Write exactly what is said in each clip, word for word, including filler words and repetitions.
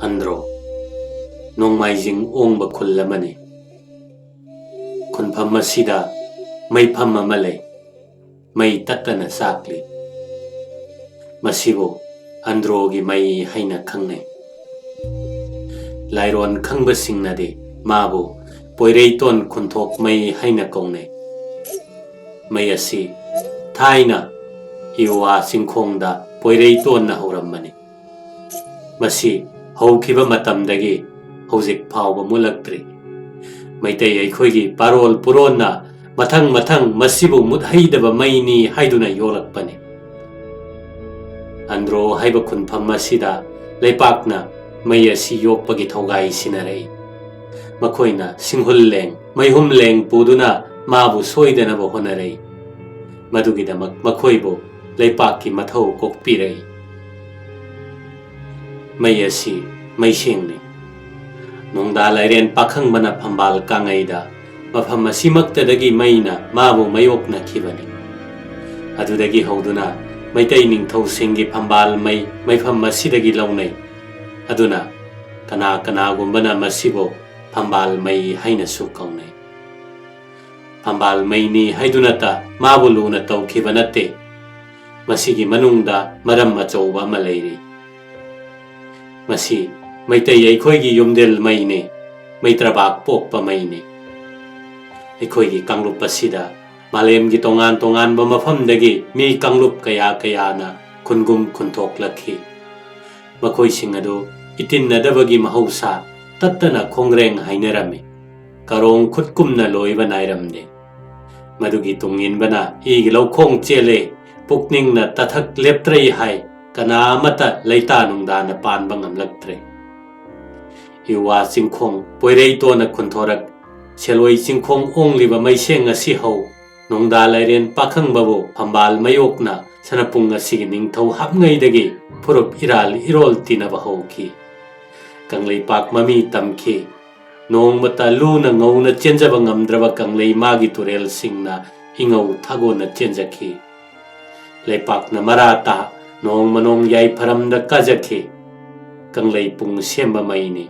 ꯑꯟꯗ꯭ꯔꯣ, ꯅꯣꯡꯃꯥꯏꯖꯤꯡ ꯑꯣꯡꯕ ꯈꯨꯜ ꯑꯃꯅꯤ꯫ ꯈꯨꯟꯐꯝ ꯑꯁꯤꯗ ꯃꯩꯐꯝ ꯑꯃ ꯂꯩ꯫ ꯃꯩ ꯇꯠꯇꯅ ꯆꯥꯛꯂꯤ꯫ ꯃꯁꯤꯕꯨ ꯑꯟꯗ꯭ꯔꯣꯒꯤ ꯃꯩ ꯍꯥꯏꯅ ꯈꯪꯅꯩ꯫ ꯂꯥꯏꯔꯣꯟ ꯈꯪꯕꯁꯤꯡꯅꯗꯤ ꯃꯥꯕꯨ ꯄꯣꯏꯔꯩꯇꯣꯟ ꯈꯨꯟꯊꯣꯛ ꯃꯩ ꯍꯥꯏꯅ ꯀꯧꯅꯩ꯫ ꯃꯩ ꯑꯁꯤ ꯊꯥꯏꯅ ꯏꯋꯥ ꯆꯤꯡꯈꯣꯡꯗ ꯄꯣꯏꯔꯩꯇꯣꯟꯅ ꯍꯧꯔꯝꯕꯅꯤ꯫ ꯃꯁꯤ ꯍꯧꯈꯤꯕ ꯃꯇꯝꯗꯒꯤ ꯍꯧꯖꯤꯛ ꯐꯥꯎꯕ ꯃꯨꯠꯂꯛꯇ꯭ꯔꯤ꯫ ꯃꯩꯇꯩ ꯑꯩꯈꯣꯏꯒꯤ ꯄꯥꯔꯣꯜ ꯄꯨꯔꯣꯟꯅ ꯃꯊꯪ ꯃꯊꯪ ꯃꯁꯤꯕꯨ ꯃꯨꯠꯍꯩꯗꯕ ꯃꯩꯅꯤ ꯍꯥꯏꯗꯨꯅ ꯌꯣꯛꯂꯛꯄꯅꯤ꯫ ꯑꯟꯗ꯭ꯔꯣ ꯍꯥꯏꯕ ꯈꯨꯟꯐꯝ ꯑꯁꯤꯗ ꯂꯩꯄꯥꯛꯅ ꯃꯩ ꯑꯁꯤ ꯌꯣꯛꯄꯒꯤ ꯊꯧꯒꯥꯏ ꯁꯤꯟꯅꯔꯛꯏ꯫ ꯃꯈꯣꯏꯅ ꯁꯤꯡꯍꯨꯜ ꯂꯦꯡ, ꯃꯩꯍꯨꯝ ꯂꯦꯡ ꯄꯨꯗꯨꯅ ꯃꯥꯕꯨ ꯁꯣꯏꯗꯅꯕ ꯍꯣꯠꯅꯔꯛꯏ꯫ ꯃꯗꯨꯒꯤꯗꯃꯛ ꯃꯈꯣꯏꯕꯨ ꯂꯩꯄꯥꯛꯀꯤ ꯃꯊꯧ ꯀꯣꯛꯄꯤꯔꯛꯏ꯫ ꯃꯩ ꯑꯁꯤ ꯃꯩꯁꯦꯡꯅꯤ꯫ ꯅꯣꯡꯗꯥ ꯂꯥꯏꯔꯦꯟ ꯄꯥꯈꯪꯕꯅ ꯐꯝꯕꯥꯜ ꯀꯥꯡꯉꯩꯗ ꯃꯐꯝ ꯑꯁꯤꯃꯛꯇꯗꯒꯤ ꯃꯩꯅ ꯃꯥꯕꯨ ꯃꯥꯌꯣꯛꯅꯈꯤꯕꯅꯤ꯫ ꯑꯗꯨꯗꯒꯤ ꯍꯧꯗꯨꯅ ꯃꯩꯇꯩ ꯅꯤꯡꯊꯧꯁꯤꯡꯒꯤ ꯐꯝꯕꯥꯜ ꯃꯩ ꯃꯩꯐꯝ ꯑꯁꯤꯗꯒꯤ ꯂꯧꯅꯩ꯫ ꯑꯗꯨꯅ ꯀꯅꯥ ꯀꯅꯥꯒꯨꯝꯕꯅ ꯃꯁꯤꯕꯨ ꯐꯝꯕꯥꯜ ꯃꯩ ꯍꯥꯏꯅꯁꯨ ꯀꯧꯅꯩ꯫ ꯐꯝꯕꯥꯜ ꯃꯩꯅꯤ ꯍꯥꯏꯗꯨꯅꯇ ꯃꯥꯕꯨ ꯂꯨꯅ ꯇꯧꯈꯤꯕ ꯅꯠꯇꯦ꯫ ꯃꯁꯤꯒꯤ ꯃꯅꯨꯡꯗ ꯃꯔꯝ ꯑꯆꯧꯕ ꯑꯃ ꯂꯩꯔꯤ꯫ ꯃꯁꯤ ꯃꯩꯇꯩ ꯑꯩꯈꯣꯏꯒꯤ ꯌꯨꯝꯗꯦꯜ ꯃꯩꯅꯤ, ꯃꯩꯇ꯭ꯔꯕꯥꯛ ꯄꯣꯛꯄ ꯃꯩꯅꯤ꯫ ꯑꯩꯈꯣꯏꯒꯤ ꯀꯥꯡꯂꯨꯞ ꯑꯁꯤꯗ ꯃꯥꯂꯦꯝꯒꯤ ꯇꯣꯉꯥꯟ ꯇꯣꯉꯥꯟꯕ ꯃꯐꯝꯗꯒꯤ ꯃꯤ ꯀꯥꯡꯂꯨꯞ ꯀꯌꯥ ꯀꯌꯥꯅ ꯈꯨꯟꯒꯨꯝ ꯈꯨꯟꯊꯣꯛꯂꯛꯈꯤ꯫ ꯃꯈꯣꯏꯁꯤꯡ ꯑꯗꯨ ꯏꯇꯤꯟꯅꯗꯕꯒꯤ ꯃꯍꯧꯁꯥ ꯇꯠꯇꯅ ꯈꯣꯡꯔꯦꯡ ꯍꯥꯏꯅꯔꯝꯃꯤ꯫ ꯀꯔꯣꯡ ꯈꯨꯠꯀꯨꯝꯅ ꯂꯣꯏꯕ ꯅꯥꯏꯔꯝꯗꯦ꯫ ꯃꯗꯨꯒꯤ ꯇꯨꯡ ꯏꯟꯕꯅ ꯏꯒꯤ ꯂꯧꯈꯣꯡ ꯆꯦꯜꯂꯦ, ꯄꯨꯛꯅꯤꯡꯅ ꯇꯊꯛ ꯂꯦꯞꯇ꯭ꯔꯩ ꯍꯥꯏ, ꯀꯅꯥ ꯑꯃꯠꯇ ꯂꯩꯇꯥ ꯅꯨꯡꯗꯥꯅ ꯄꯥꯟꯕ ꯉꯝꯂꯛꯇ꯭ꯔꯦ꯫ ꯏꯋꯥ ꯆꯤꯡꯈꯣꯡ ꯄꯣꯏꯔꯩꯇꯣꯟꯅ ꯈꯨꯟꯊꯣꯔꯛ, ꯁꯦꯂꯣꯏ ꯆꯤꯡꯈꯣꯡ ꯑꯣꯡꯂꯤꯕ ꯃꯩꯁꯦꯡ ꯑꯁꯤ ꯍꯧ, ꯅꯣꯡꯗꯥ ꯂꯥꯏꯔꯦꯟ ꯄꯥꯈꯪꯕꯕꯨ ꯐꯝꯕꯥꯜ ꯃꯥꯌꯣꯛꯅ ꯁꯅꯄꯨꯡ ꯑꯁꯤꯒꯤ ꯅꯤꯡꯊꯧ ꯍꯥꯞꯉꯩꯗꯒꯤ ꯐꯨꯔꯨꯞ ꯏꯔꯥꯜ ꯏꯔꯣꯜ ꯇꯤꯟꯅꯕ ꯍꯧꯈꯤ꯫ ꯀꯪꯂꯩꯄꯥꯛ ꯃꯃꯤ ꯇꯝꯈꯤ꯫ ꯅꯣꯡꯃꯇ ꯂꯨꯅ ꯉꯧꯅ ꯆꯦꯟꯖꯕ ꯉꯝꯗ꯭ꯔꯕ ꯀꯪꯂꯩ ꯃꯥꯒꯤ ꯇꯨꯔꯦꯜꯁꯤꯡꯅ ꯏꯉꯧ ꯊꯥꯒꯣꯟꯅ ꯆꯦꯟꯖꯈꯤ꯫ ꯂꯩꯄꯥꯛꯅ ꯃꯔꯥ ꯇꯥ ꯅꯣꯡꯃ ꯅꯣꯡ ꯌꯥꯏꯐꯔꯝꯗ ꯀꯥꯖꯈꯤ꯫ ꯀꯪꯂꯩ ꯄꯨꯡ ꯁꯦꯝꯕ ꯃꯩꯅꯤ꯫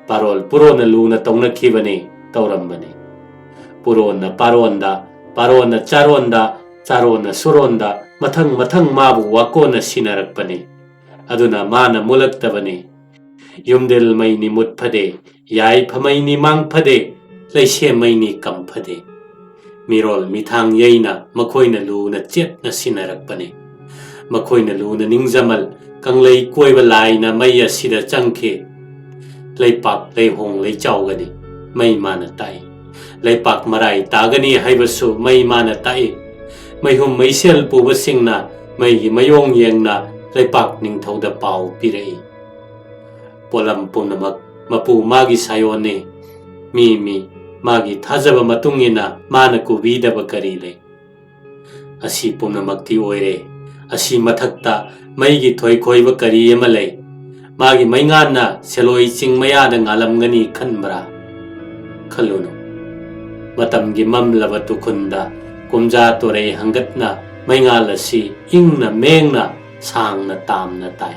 ꯄꯥꯔꯣꯜ ꯄꯨꯔꯣꯟꯅ ꯂꯨꯅ ꯇꯧꯅꯈꯤꯕꯅꯤ, ꯇꯧꯔꯝꯕꯅꯤ꯫ ꯄꯨꯔꯣꯟꯅ ꯄꯥꯔꯣꯟꯗ, ꯄꯥꯔꯣꯟꯅ ꯆꯥꯔꯣꯟꯗ, ꯆꯥꯔꯣꯟꯅ ꯁꯨꯔꯣꯟꯗ ꯃꯊꯪ ꯃꯊꯪ ꯃꯥꯕꯨ ꯋꯥꯀꯣꯟꯅ ꯁꯤꯟꯅꯔꯛꯄꯅꯤ꯫ ꯑꯗꯨꯅ ꯃꯥꯅ ꯃꯨꯜꯂꯛꯇꯕꯅꯤ꯫ ꯌꯨꯝꯗꯤꯜ ꯃꯩꯅꯤ ꯃꯨꯠ ꯐꯗꯦ, ꯌꯥꯏꯐꯃꯩꯅꯤ ꯃꯥꯡ ꯐꯗꯦ, ꯂꯩꯁꯦꯝꯃꯩꯅꯤ ꯀꯝ ꯐꯗꯦ꯫ ꯃꯤꯔꯣꯜ ꯃꯤꯊꯥꯡ ꯌꯩꯅ ꯃꯈꯣꯏꯅ ꯂꯨꯅ ꯆꯦꯠꯅ ꯁꯤꯟꯅꯔꯛꯄꯅꯤ꯫ ꯃꯈꯣꯏꯅ ꯂꯨꯅ ꯅꯤꯡꯖꯃꯜ ꯀꯪꯂꯩ ꯀꯣꯏꯕ ꯂꯥꯏꯅ ꯃꯩ ꯑꯁꯤꯗ ꯆꯪꯈꯤ꯫ ꯂꯩꯄꯥꯛ ꯂꯩꯍꯣꯡ ꯂꯩꯆꯥꯎꯒꯅꯤ, ꯃꯩ ꯃꯥꯅ ꯇꯥꯛꯏ꯫ ꯂꯩꯄꯥꯛ ꯃꯔꯥꯏ ꯇꯥꯒꯅꯤ ꯍꯥꯏꯕꯁꯨ ꯃꯩ ꯃꯥꯅ ꯇꯥꯛꯏ꯫ ꯃꯩꯍꯨꯝ ꯃꯩꯁꯦꯜ ꯄꯨꯕꯁꯤꯡꯅ ꯃꯩꯒꯤ ꯃꯌꯣꯡ ꯌꯦꯡꯅ ꯂꯩꯄꯥꯛ ꯅꯤꯡꯊꯧꯗ ꯄꯥꯎ ꯄꯤꯔꯛꯏ꯫ ꯄꯣꯠꯂꯝ ꯄꯨꯝꯅꯃꯛ ꯃꯄꯨ ꯃꯥꯒꯤ ꯁꯥꯌꯣꯟꯅꯤ꯫ ꯃꯤ ꯃꯤ ꯃꯥꯒꯤ ꯊꯥꯖꯕ ꯃꯇꯨꯡ ꯏꯟꯅ ꯃꯥꯅ ꯀꯨꯕꯤꯗꯕ ꯀꯔꯤ ꯂꯩ? ꯑꯁꯤ ꯄꯨꯝꯅꯃꯛꯇꯤ ꯑꯣꯏꯔꯦ꯫ ꯑꯁꯤ ꯃꯊꯛꯇ ꯃꯩꯒꯤ ꯊꯣꯏꯈꯣꯏꯕ ꯀꯔꯤ ꯑꯃ ꯂꯩ? ꯃꯥꯒꯤ ꯃꯩꯉꯥꯟꯅ ꯁꯦꯂꯣꯏ ꯆꯤꯡ ꯃꯌꯥꯗ ꯉꯥꯜꯂꯝꯒꯅꯤ ꯈꯟꯕ꯭ꯔꯥ? ꯈꯜꯂꯨꯅꯨ꯫ ꯃꯇꯝꯒꯤ ꯃꯝꯂꯕ ꯇꯨꯈꯨꯟꯗ ꯀꯨꯝꯖꯥ ꯇꯣꯔꯩ ꯍꯪꯒꯠꯅ ꯃꯩꯉꯥꯜ ꯑꯁꯤ ꯏꯪꯅ ꯃꯦꯡꯅ ꯁꯥꯡꯅ ꯇꯥꯝꯅ ꯇꯥꯏ꯫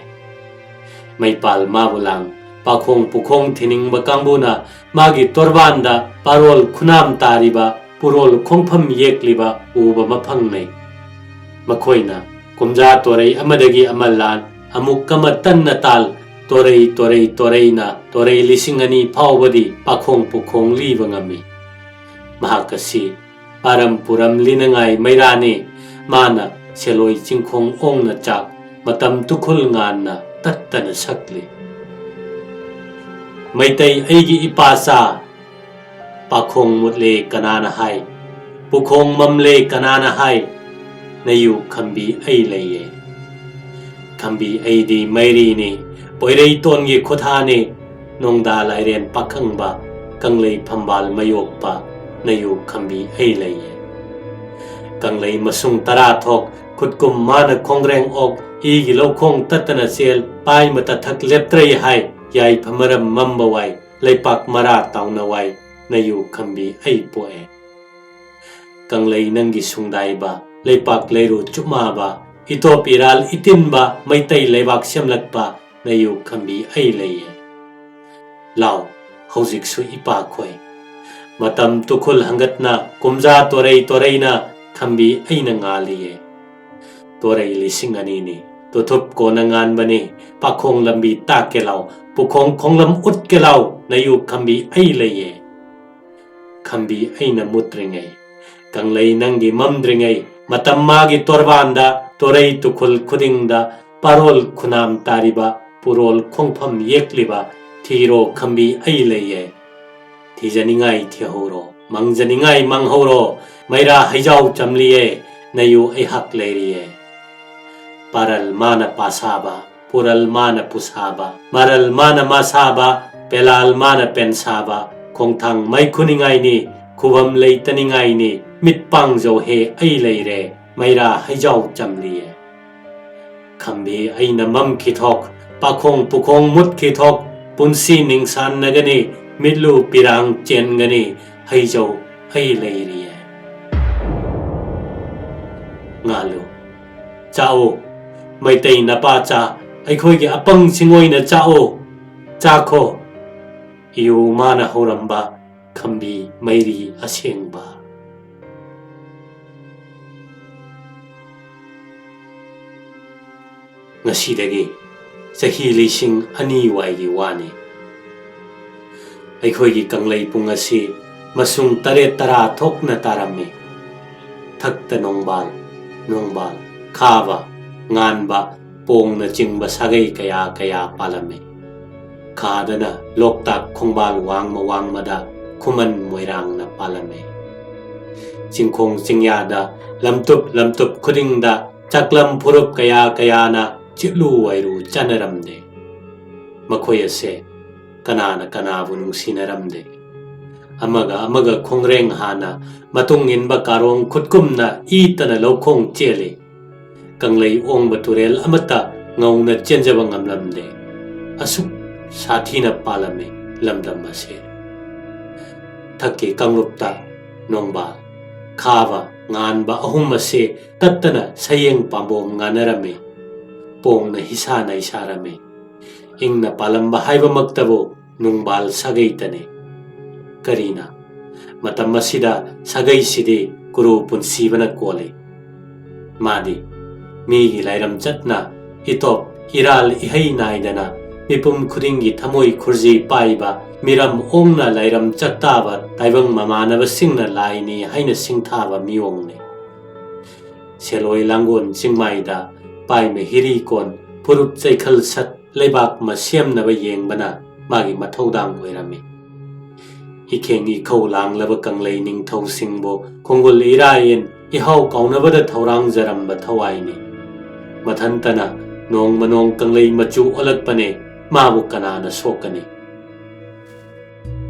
ꯃꯩꯄꯥꯜ ꯃꯥꯕꯨ ꯂꯥꯡ ꯄꯥꯈꯣꯡ ꯄꯨꯈꯣꯡ ꯊꯤꯅꯤꯡꯕ ꯀꯥꯡꯕꯨꯅ ꯃꯥꯒꯤ ꯇꯣꯔꯕꯥꯟꯗ ꯄꯥꯔꯣꯜ ꯈꯨꯅꯥꯝ ꯇꯥꯔꯤꯕ, ꯄꯨꯔꯣꯜ ꯈꯣꯡꯐꯝ ꯌꯦꯛꯂꯤꯕ ꯎꯕ ꯃꯐꯪꯅꯩ꯫ ꯃꯈꯣꯏꯅ ꯀꯨꯝꯖꯥ ꯇꯣꯔꯩ ꯑꯃꯗꯒꯤ ꯑꯃ ꯂꯥꯟ, ꯑꯃꯨꯛ ꯑꯃ ꯇꯟꯅ ꯇꯥꯜ, ꯇꯣꯔꯩ, ꯇꯣꯔꯩ, ꯇꯣꯔꯩꯅ ꯇꯣꯔꯩ ꯂꯤꯁꯤꯡ ꯑꯅꯤ ꯐꯥꯎꯕꯗꯤ ꯄꯥꯈꯣꯡ ꯄꯨꯈꯣꯡ ꯂꯤꯕ ꯉꯝꯃꯤ꯫ ꯃꯍꯥꯛ ꯑꯁꯤ ꯄꯥꯔꯝ ꯄꯨꯔꯝ ꯂꯤꯅꯉꯥꯏ ꯃꯩꯔꯥꯅꯤ꯫ ꯃꯥꯅ ꯁꯦꯂꯣꯏ ꯆꯤꯡꯈꯣꯡ ꯑꯣꯡꯅ ꯆꯥꯛ, ꯃꯇꯝ ꯇꯨꯈꯨꯜ ꯉꯥꯟꯅ ꯇꯠꯇꯅ ꯁꯛꯂꯤ꯫ ꯃꯩꯇꯩ ꯑꯩꯒꯤ ꯏꯄꯥꯆꯥ, ꯄꯥꯈꯣꯡ ꯃꯨꯠꯂꯦ ꯀꯅꯥꯅ ꯍꯥꯏ? ꯄꯨꯈꯣꯡ ꯃꯝꯂꯦ ꯀꯅꯥꯅ ꯍꯥꯏ? ꯅꯌꯨ ꯈꯝꯕꯤ ꯑꯩ ꯂꯩꯌꯦ꯫ ꯈꯝꯕꯤ ꯑꯩꯗꯤ ꯃꯩꯔꯤꯅꯤ, ꯄꯣꯏꯔꯩꯇꯣꯟꯒꯤ ꯈꯨꯊꯥꯅꯤ, ꯅꯣꯡꯗꯥ ꯂꯥꯏꯔꯦꯟ ꯄꯥꯈꯪꯕ, ꯀꯪꯂꯩ ꯐꯝꯕꯥꯜ ꯃꯌꯣꯛꯄ, ꯅꯌꯨ ꯈꯝꯕꯤ ꯑꯩ ꯂꯩꯌꯦ꯫ ꯀꯪꯂꯩ ꯃꯁꯨꯡ ꯇꯔꯥ ꯊꯣꯛ, ꯈꯨꯠꯀꯨꯝ ꯃꯥꯅ ꯈꯣꯡꯒ꯭ꯔꯦꯡ ꯑꯣꯛ, ꯏꯒꯤ ꯂꯧꯈꯣꯡ ꯇꯠꯇꯅ ꯆꯦꯜ, ꯄꯥꯏ ꯃꯇꯊꯛ ꯂꯦꯞꯇ꯭ꯔꯩ ꯍꯥꯏ, ꯌꯥꯏꯐ ꯃꯔꯝ ꯃꯝꯕ ꯋꯥꯏ, ꯂꯩꯄꯥꯛ ꯃꯔꯥ ꯇꯥꯎꯅ ꯋꯥꯏ, ꯅꯌꯨ ꯈꯝꯕꯤ ꯑꯩ ꯄꯣꯛꯑꯦ꯫ ꯀꯪꯂꯩ ꯅꯪꯒꯤ ꯁꯨꯡꯗꯥꯏꯕ, ꯂꯩꯄꯥꯛ ꯂꯩꯔꯨ ꯆꯨꯞꯃꯥꯕ, ꯏꯇꯣꯞ ꯏꯔꯥꯜ ꯏꯇꯤꯟꯕ, ꯃꯩꯇꯩ ꯂꯩꯕꯥꯛ ꯁꯦꯝꯂꯛꯄ, ꯅꯌꯨ ꯈꯝꯕꯤ ꯑꯩ ꯂꯩꯌꯦ꯫ ꯂꯥꯎ, ꯍꯧꯖꯤꯛꯁꯨ ꯏꯄꯥ ꯈꯣꯏ꯫ ꯃꯇꯝ ꯇꯨꯈꯨꯜ ꯍꯪꯒꯠꯅ ꯀꯨꯝꯖꯥ ꯇꯣꯔꯩ ꯇꯣꯔꯩꯅ ꯈꯝꯕꯤ ꯑꯩꯅ ꯉꯥꯜꯂꯤꯌꯦ꯫ ꯇꯣꯔꯩ ꯂꯤꯁꯤꯡ ꯑꯅꯤꯅꯤ, ꯇꯨꯊꯨꯞ ꯀꯣꯟꯅ ꯉꯥꯟꯕꯅꯤ, ꯄꯥꯈꯣꯡ ꯂꯝꯕꯤ ꯇꯥꯛꯀꯦ ꯂꯥꯎ, ꯄꯨꯈꯣꯡ ꯈꯣꯡꯂꯝ ꯎꯠꯀꯦ ꯂꯥꯎ, ꯅꯌꯨ ꯈꯝꯕꯤ ꯑꯩ ꯂꯩꯌꯦ꯫ ꯈꯝꯕꯤ ꯑꯩꯅ ꯃꯨꯠꯇ꯭ꯔꯤꯉꯩ, ꯀꯪꯂꯩ ꯅꯪꯒꯤ ꯃꯝꯗ꯭ꯔꯤꯉꯩ, ꯃꯇꯝ ꯃꯥꯒꯤ ꯇꯣꯔꯕꯥꯟꯗ, ꯇꯣꯔꯩ ꯇꯨꯈꯨꯜ ꯈꯨꯗꯤꯡꯗ, ꯄꯥꯔꯣꯜ ꯈꯨꯅꯥꯝ ꯇꯥꯔꯤꯕ, ꯄꯨꯔꯣꯜ ꯈꯣꯡꯐꯝ ꯌꯦꯛꯂꯤꯕ, ꯊꯤꯔꯣ ꯈꯝꯕꯤ ꯑꯩ ꯂꯩꯌꯦ꯫ ꯊꯤꯖꯅꯤꯡꯉꯥꯏ ꯊꯤꯍꯧꯔꯣ, ꯃꯪꯖꯅꯤꯡꯉꯥꯏ ꯃꯪꯍꯧꯔꯣ, ꯃꯩꯔꯥ ꯍꯩꯖꯥꯎ ꯆꯝꯂꯤꯌꯦ, ꯅꯌꯨ ꯑꯩꯍꯥꯛ ꯂꯩꯔꯤꯌꯦ꯫ ꯄꯥꯔꯜ ꯃꯥꯅ ꯄꯥꯁꯥꯕ, ꯄꯨꯔꯜ ꯃꯥꯅ ꯄꯨꯁꯥꯕ, ꯃꯔꯜ ꯃꯥꯅ ꯃꯥꯁꯥꯕ, ꯄꯦꯂꯥꯜ ꯃꯥꯅ ꯄꯦꯟꯁꯥꯕ, ꯈꯣꯡꯊꯥꯡ ꯃꯩꯈꯨꯅꯤꯡꯉꯥꯏꯅꯤ, ꯈꯨꯕꯝ ꯂꯩꯇꯅꯤꯡꯉꯥꯏꯅꯤ, ꯃꯤꯠ ꯄꯥꯡꯖꯧ ꯍꯦ ꯑꯩ ꯂꯩꯔꯦ, ꯃꯩꯔꯥ ꯍꯩꯖꯥꯎ ꯆꯝꯂꯤꯌꯦ꯫ ꯈꯝꯕꯤ ꯑꯩꯅ ꯃꯝꯈꯤꯊꯣꯛ, ꯄꯥꯈꯣꯡ ꯄꯨꯈꯣꯡ ꯃꯨꯠꯈꯤꯊꯣꯛ, ꯄꯨꯟꯁꯤ ꯅꯤꯡꯁꯥꯟꯅꯒꯅꯤ, ꯃꯤꯠꯂꯨ ꯄꯤꯔꯥꯡ ꯆꯦꯟꯒꯅꯤ, ꯍꯩꯖꯧ ꯑꯩ ꯂꯩꯔꯤꯌꯦ꯫ ꯉꯥꯜꯂꯨ, ꯆꯥꯛꯎ, ꯃꯩꯇꯩ ꯅꯄꯥ ꯆꯥ, ꯑꯩꯈꯣꯏꯒꯤ ꯑꯄꯪꯁꯤꯡ ꯑꯣꯏꯅ ꯆꯥꯛꯎ, ꯆꯥꯈꯣ꯫ ꯏꯌꯨ ꯃꯥꯅ ꯍꯧꯔꯝꯕ ꯈꯝꯕꯤ ꯃꯩꯔꯤ ꯑꯁꯦꯡꯕ꯫ ꯉꯁꯤꯗꯒꯤ ꯆꯍꯤ ꯂꯤꯁꯤꯡ ꯑꯅꯤ ꯋꯥꯏꯒꯤ ꯋꯥꯅꯤ꯫ ꯑꯩꯈꯣꯏꯒꯤ ꯀꯪꯂꯩ ꯄꯨꯡ ꯑꯁꯤ ꯃꯁꯨꯡ ꯇꯔꯦꯠ ꯇꯔꯥ ꯊꯣꯛꯅ ꯇꯥꯔꯝꯃꯤ꯫ ꯊꯛꯇ ꯅꯣꯡꯕꯥꯜ, ꯅꯣꯡꯕꯥꯜ, ꯈꯥꯕ, ꯉꯥꯟꯕ, ꯄꯣꯡꯅꯆꯤꯡꯕ ꯁꯥꯒꯩ ꯀꯌꯥ ꯀꯌꯥ ꯄꯥꯜꯂꯝꯃꯤ꯫ ꯈꯥꯗꯅ ꯂꯣꯛꯇꯥꯛ ꯈꯣꯡꯕꯥꯜ ꯋꯥꯡꯃ ꯋꯥꯡꯃꯗ ꯈꯨꯃꯟ ꯃꯣꯏꯔꯥꯡꯅ ꯄꯥꯜꯂꯝꯃꯤ꯫ ꯆꯤꯡꯈꯣꯡ ꯆꯤꯡꯌꯥꯗ, ꯂꯝꯇꯨꯞ ꯂꯝꯇꯨꯞ ꯈꯨꯗꯤꯡꯗ ꯆꯥꯛꯂꯝ ꯐꯨꯔꯨꯞ ꯀꯌꯥ ꯀꯌꯥꯅ ꯆꯤꯠꯂꯨ ꯋꯥꯏꯔꯨ ꯆꯥꯅꯔꯝꯗꯦ꯫ ꯃꯈꯣꯏ ꯑꯁꯦ ꯀꯅꯥꯅ ꯀꯅꯥꯕꯨ ꯅꯨꯡꯁꯤꯅꯔꯝꯗꯦ꯫ ꯑꯃꯒ ꯑꯃꯒ ꯈꯣꯡꯔꯦꯡ ꯍꯥꯟꯅ ꯃꯇꯨꯡ ꯏꯟꯕ ꯀꯥꯔꯣꯡ ꯈꯨꯠꯀꯨꯝꯅ ꯏꯇꯅ ꯂꯧꯈꯣꯡ ꯆꯦꯜꯂꯤ꯫ ꯀꯪꯂꯩ ꯑꯣꯡꯕ ꯇꯨꯔꯦꯜ ꯑꯃꯠꯇ ꯉꯧꯅ ꯆꯦꯟꯖꯕ ꯉꯝꯂꯝꯗꯦ꯫ ꯑꯁꯨꯛ ꯁꯥꯊꯤꯅ ꯄꯥꯜꯂꯝꯃꯤ ꯂꯝꯗꯝ ꯑꯁꯦ꯫ ꯊꯛꯀꯤ ꯀꯥꯡꯂꯨꯞꯇ ꯅꯣꯡꯕꯥꯜ, ꯈꯥꯕ, ꯉꯥꯟꯕ ꯑꯍꯨꯝ ꯑꯁꯦ ꯇꯠꯇꯅ ꯁꯌꯦꯡ ꯄꯥꯝꯕꯣꯝ ꯉꯥꯟꯅꯔꯝꯃꯤ꯫ ꯄꯣꯡꯅ ꯍꯤꯁꯥ ꯅꯩꯁꯥꯔꯝꯃꯤ꯫ ꯏꯪꯅ ꯄꯥꯜꯂꯝꯕ ꯍꯥꯏꯕꯃꯛꯇꯕꯨ ꯅꯣꯡꯕꯥꯜ ꯁꯥꯒꯩꯇꯅꯤ꯫ ꯀꯔꯤꯅ? ꯃꯇꯝ ꯑꯁꯤꯗ ꯁꯥꯒꯩꯁꯤꯗꯤ ꯀꯨꯔꯨ ꯄꯨꯟꯁꯤꯕꯅ ꯀꯣꯜꯂꯤ꯫ ꯃꯥꯗꯤ ꯃꯤꯒꯤ ꯂꯥꯏꯔꯝ ꯆꯠꯅ ꯏꯇꯣꯞ ꯏꯔꯥꯜ ꯏꯍꯩ ꯅꯥꯏꯗꯅ ꯃꯤꯄꯨꯝ ꯈꯨꯗꯤꯡꯒꯤ ꯊꯃꯣꯏ ꯈꯨꯔꯖꯤ ꯄꯥꯏꯕ, ꯃꯤꯔꯝ ꯑꯣꯡꯅ ꯂꯥꯏꯔꯝ ꯆꯠꯇꯥꯕ ꯇꯥꯏꯕꯪ ꯃꯃꯥꯟꯅꯕꯁꯤꯡꯅ ꯂꯥꯏꯅꯤ ꯍꯥꯏꯅ ꯁꯤꯡꯊꯥꯕ ꯃꯤꯑꯣꯡꯅꯤ꯫ ꯁꯦꯂꯣꯏ ꯂꯥꯡꯒꯣꯜ ꯆꯤꯡꯃꯥꯏꯗ ꯄꯥꯏꯃ ꯍꯤꯔꯤ ꯀꯣꯟ ꯐꯨꯔꯨꯞ ꯆꯩꯈꯜ ꯁꯠ ꯂꯩꯕꯥꯛ ꯃꯁꯦꯝꯅꯕ ꯌꯦꯡꯕꯅ ꯃꯥꯒꯤ ꯃꯊꯧꯗꯥꯡ ꯑꯣꯏꯔꯝꯃꯤ꯫ ꯏꯈꯦꯡ ꯏꯈꯧ ꯂꯥꯡꯂꯕ ꯀꯪꯂꯩ ꯅꯤꯡꯊꯧꯁꯤꯡꯕꯨ ꯈꯣꯡꯒꯨꯜ ꯏꯔꯥꯌꯦꯟ ꯏꯍꯥꯎ ꯀꯥꯎꯅꯕꯗ ꯊꯧꯔꯥꯡꯖꯔꯝꯕ ꯊꯋꯥꯏꯅꯤ꯫ ꯃꯊꯟꯇꯅ ꯅꯣꯡꯃ ꯅꯣꯡ ꯀꯪꯂꯩ ꯃꯆꯨ ꯑꯣꯜꯂꯛꯄꯅꯦ, ꯃꯥꯕꯨ ꯀꯅꯥꯅ ꯁꯣꯛꯀꯅꯤ?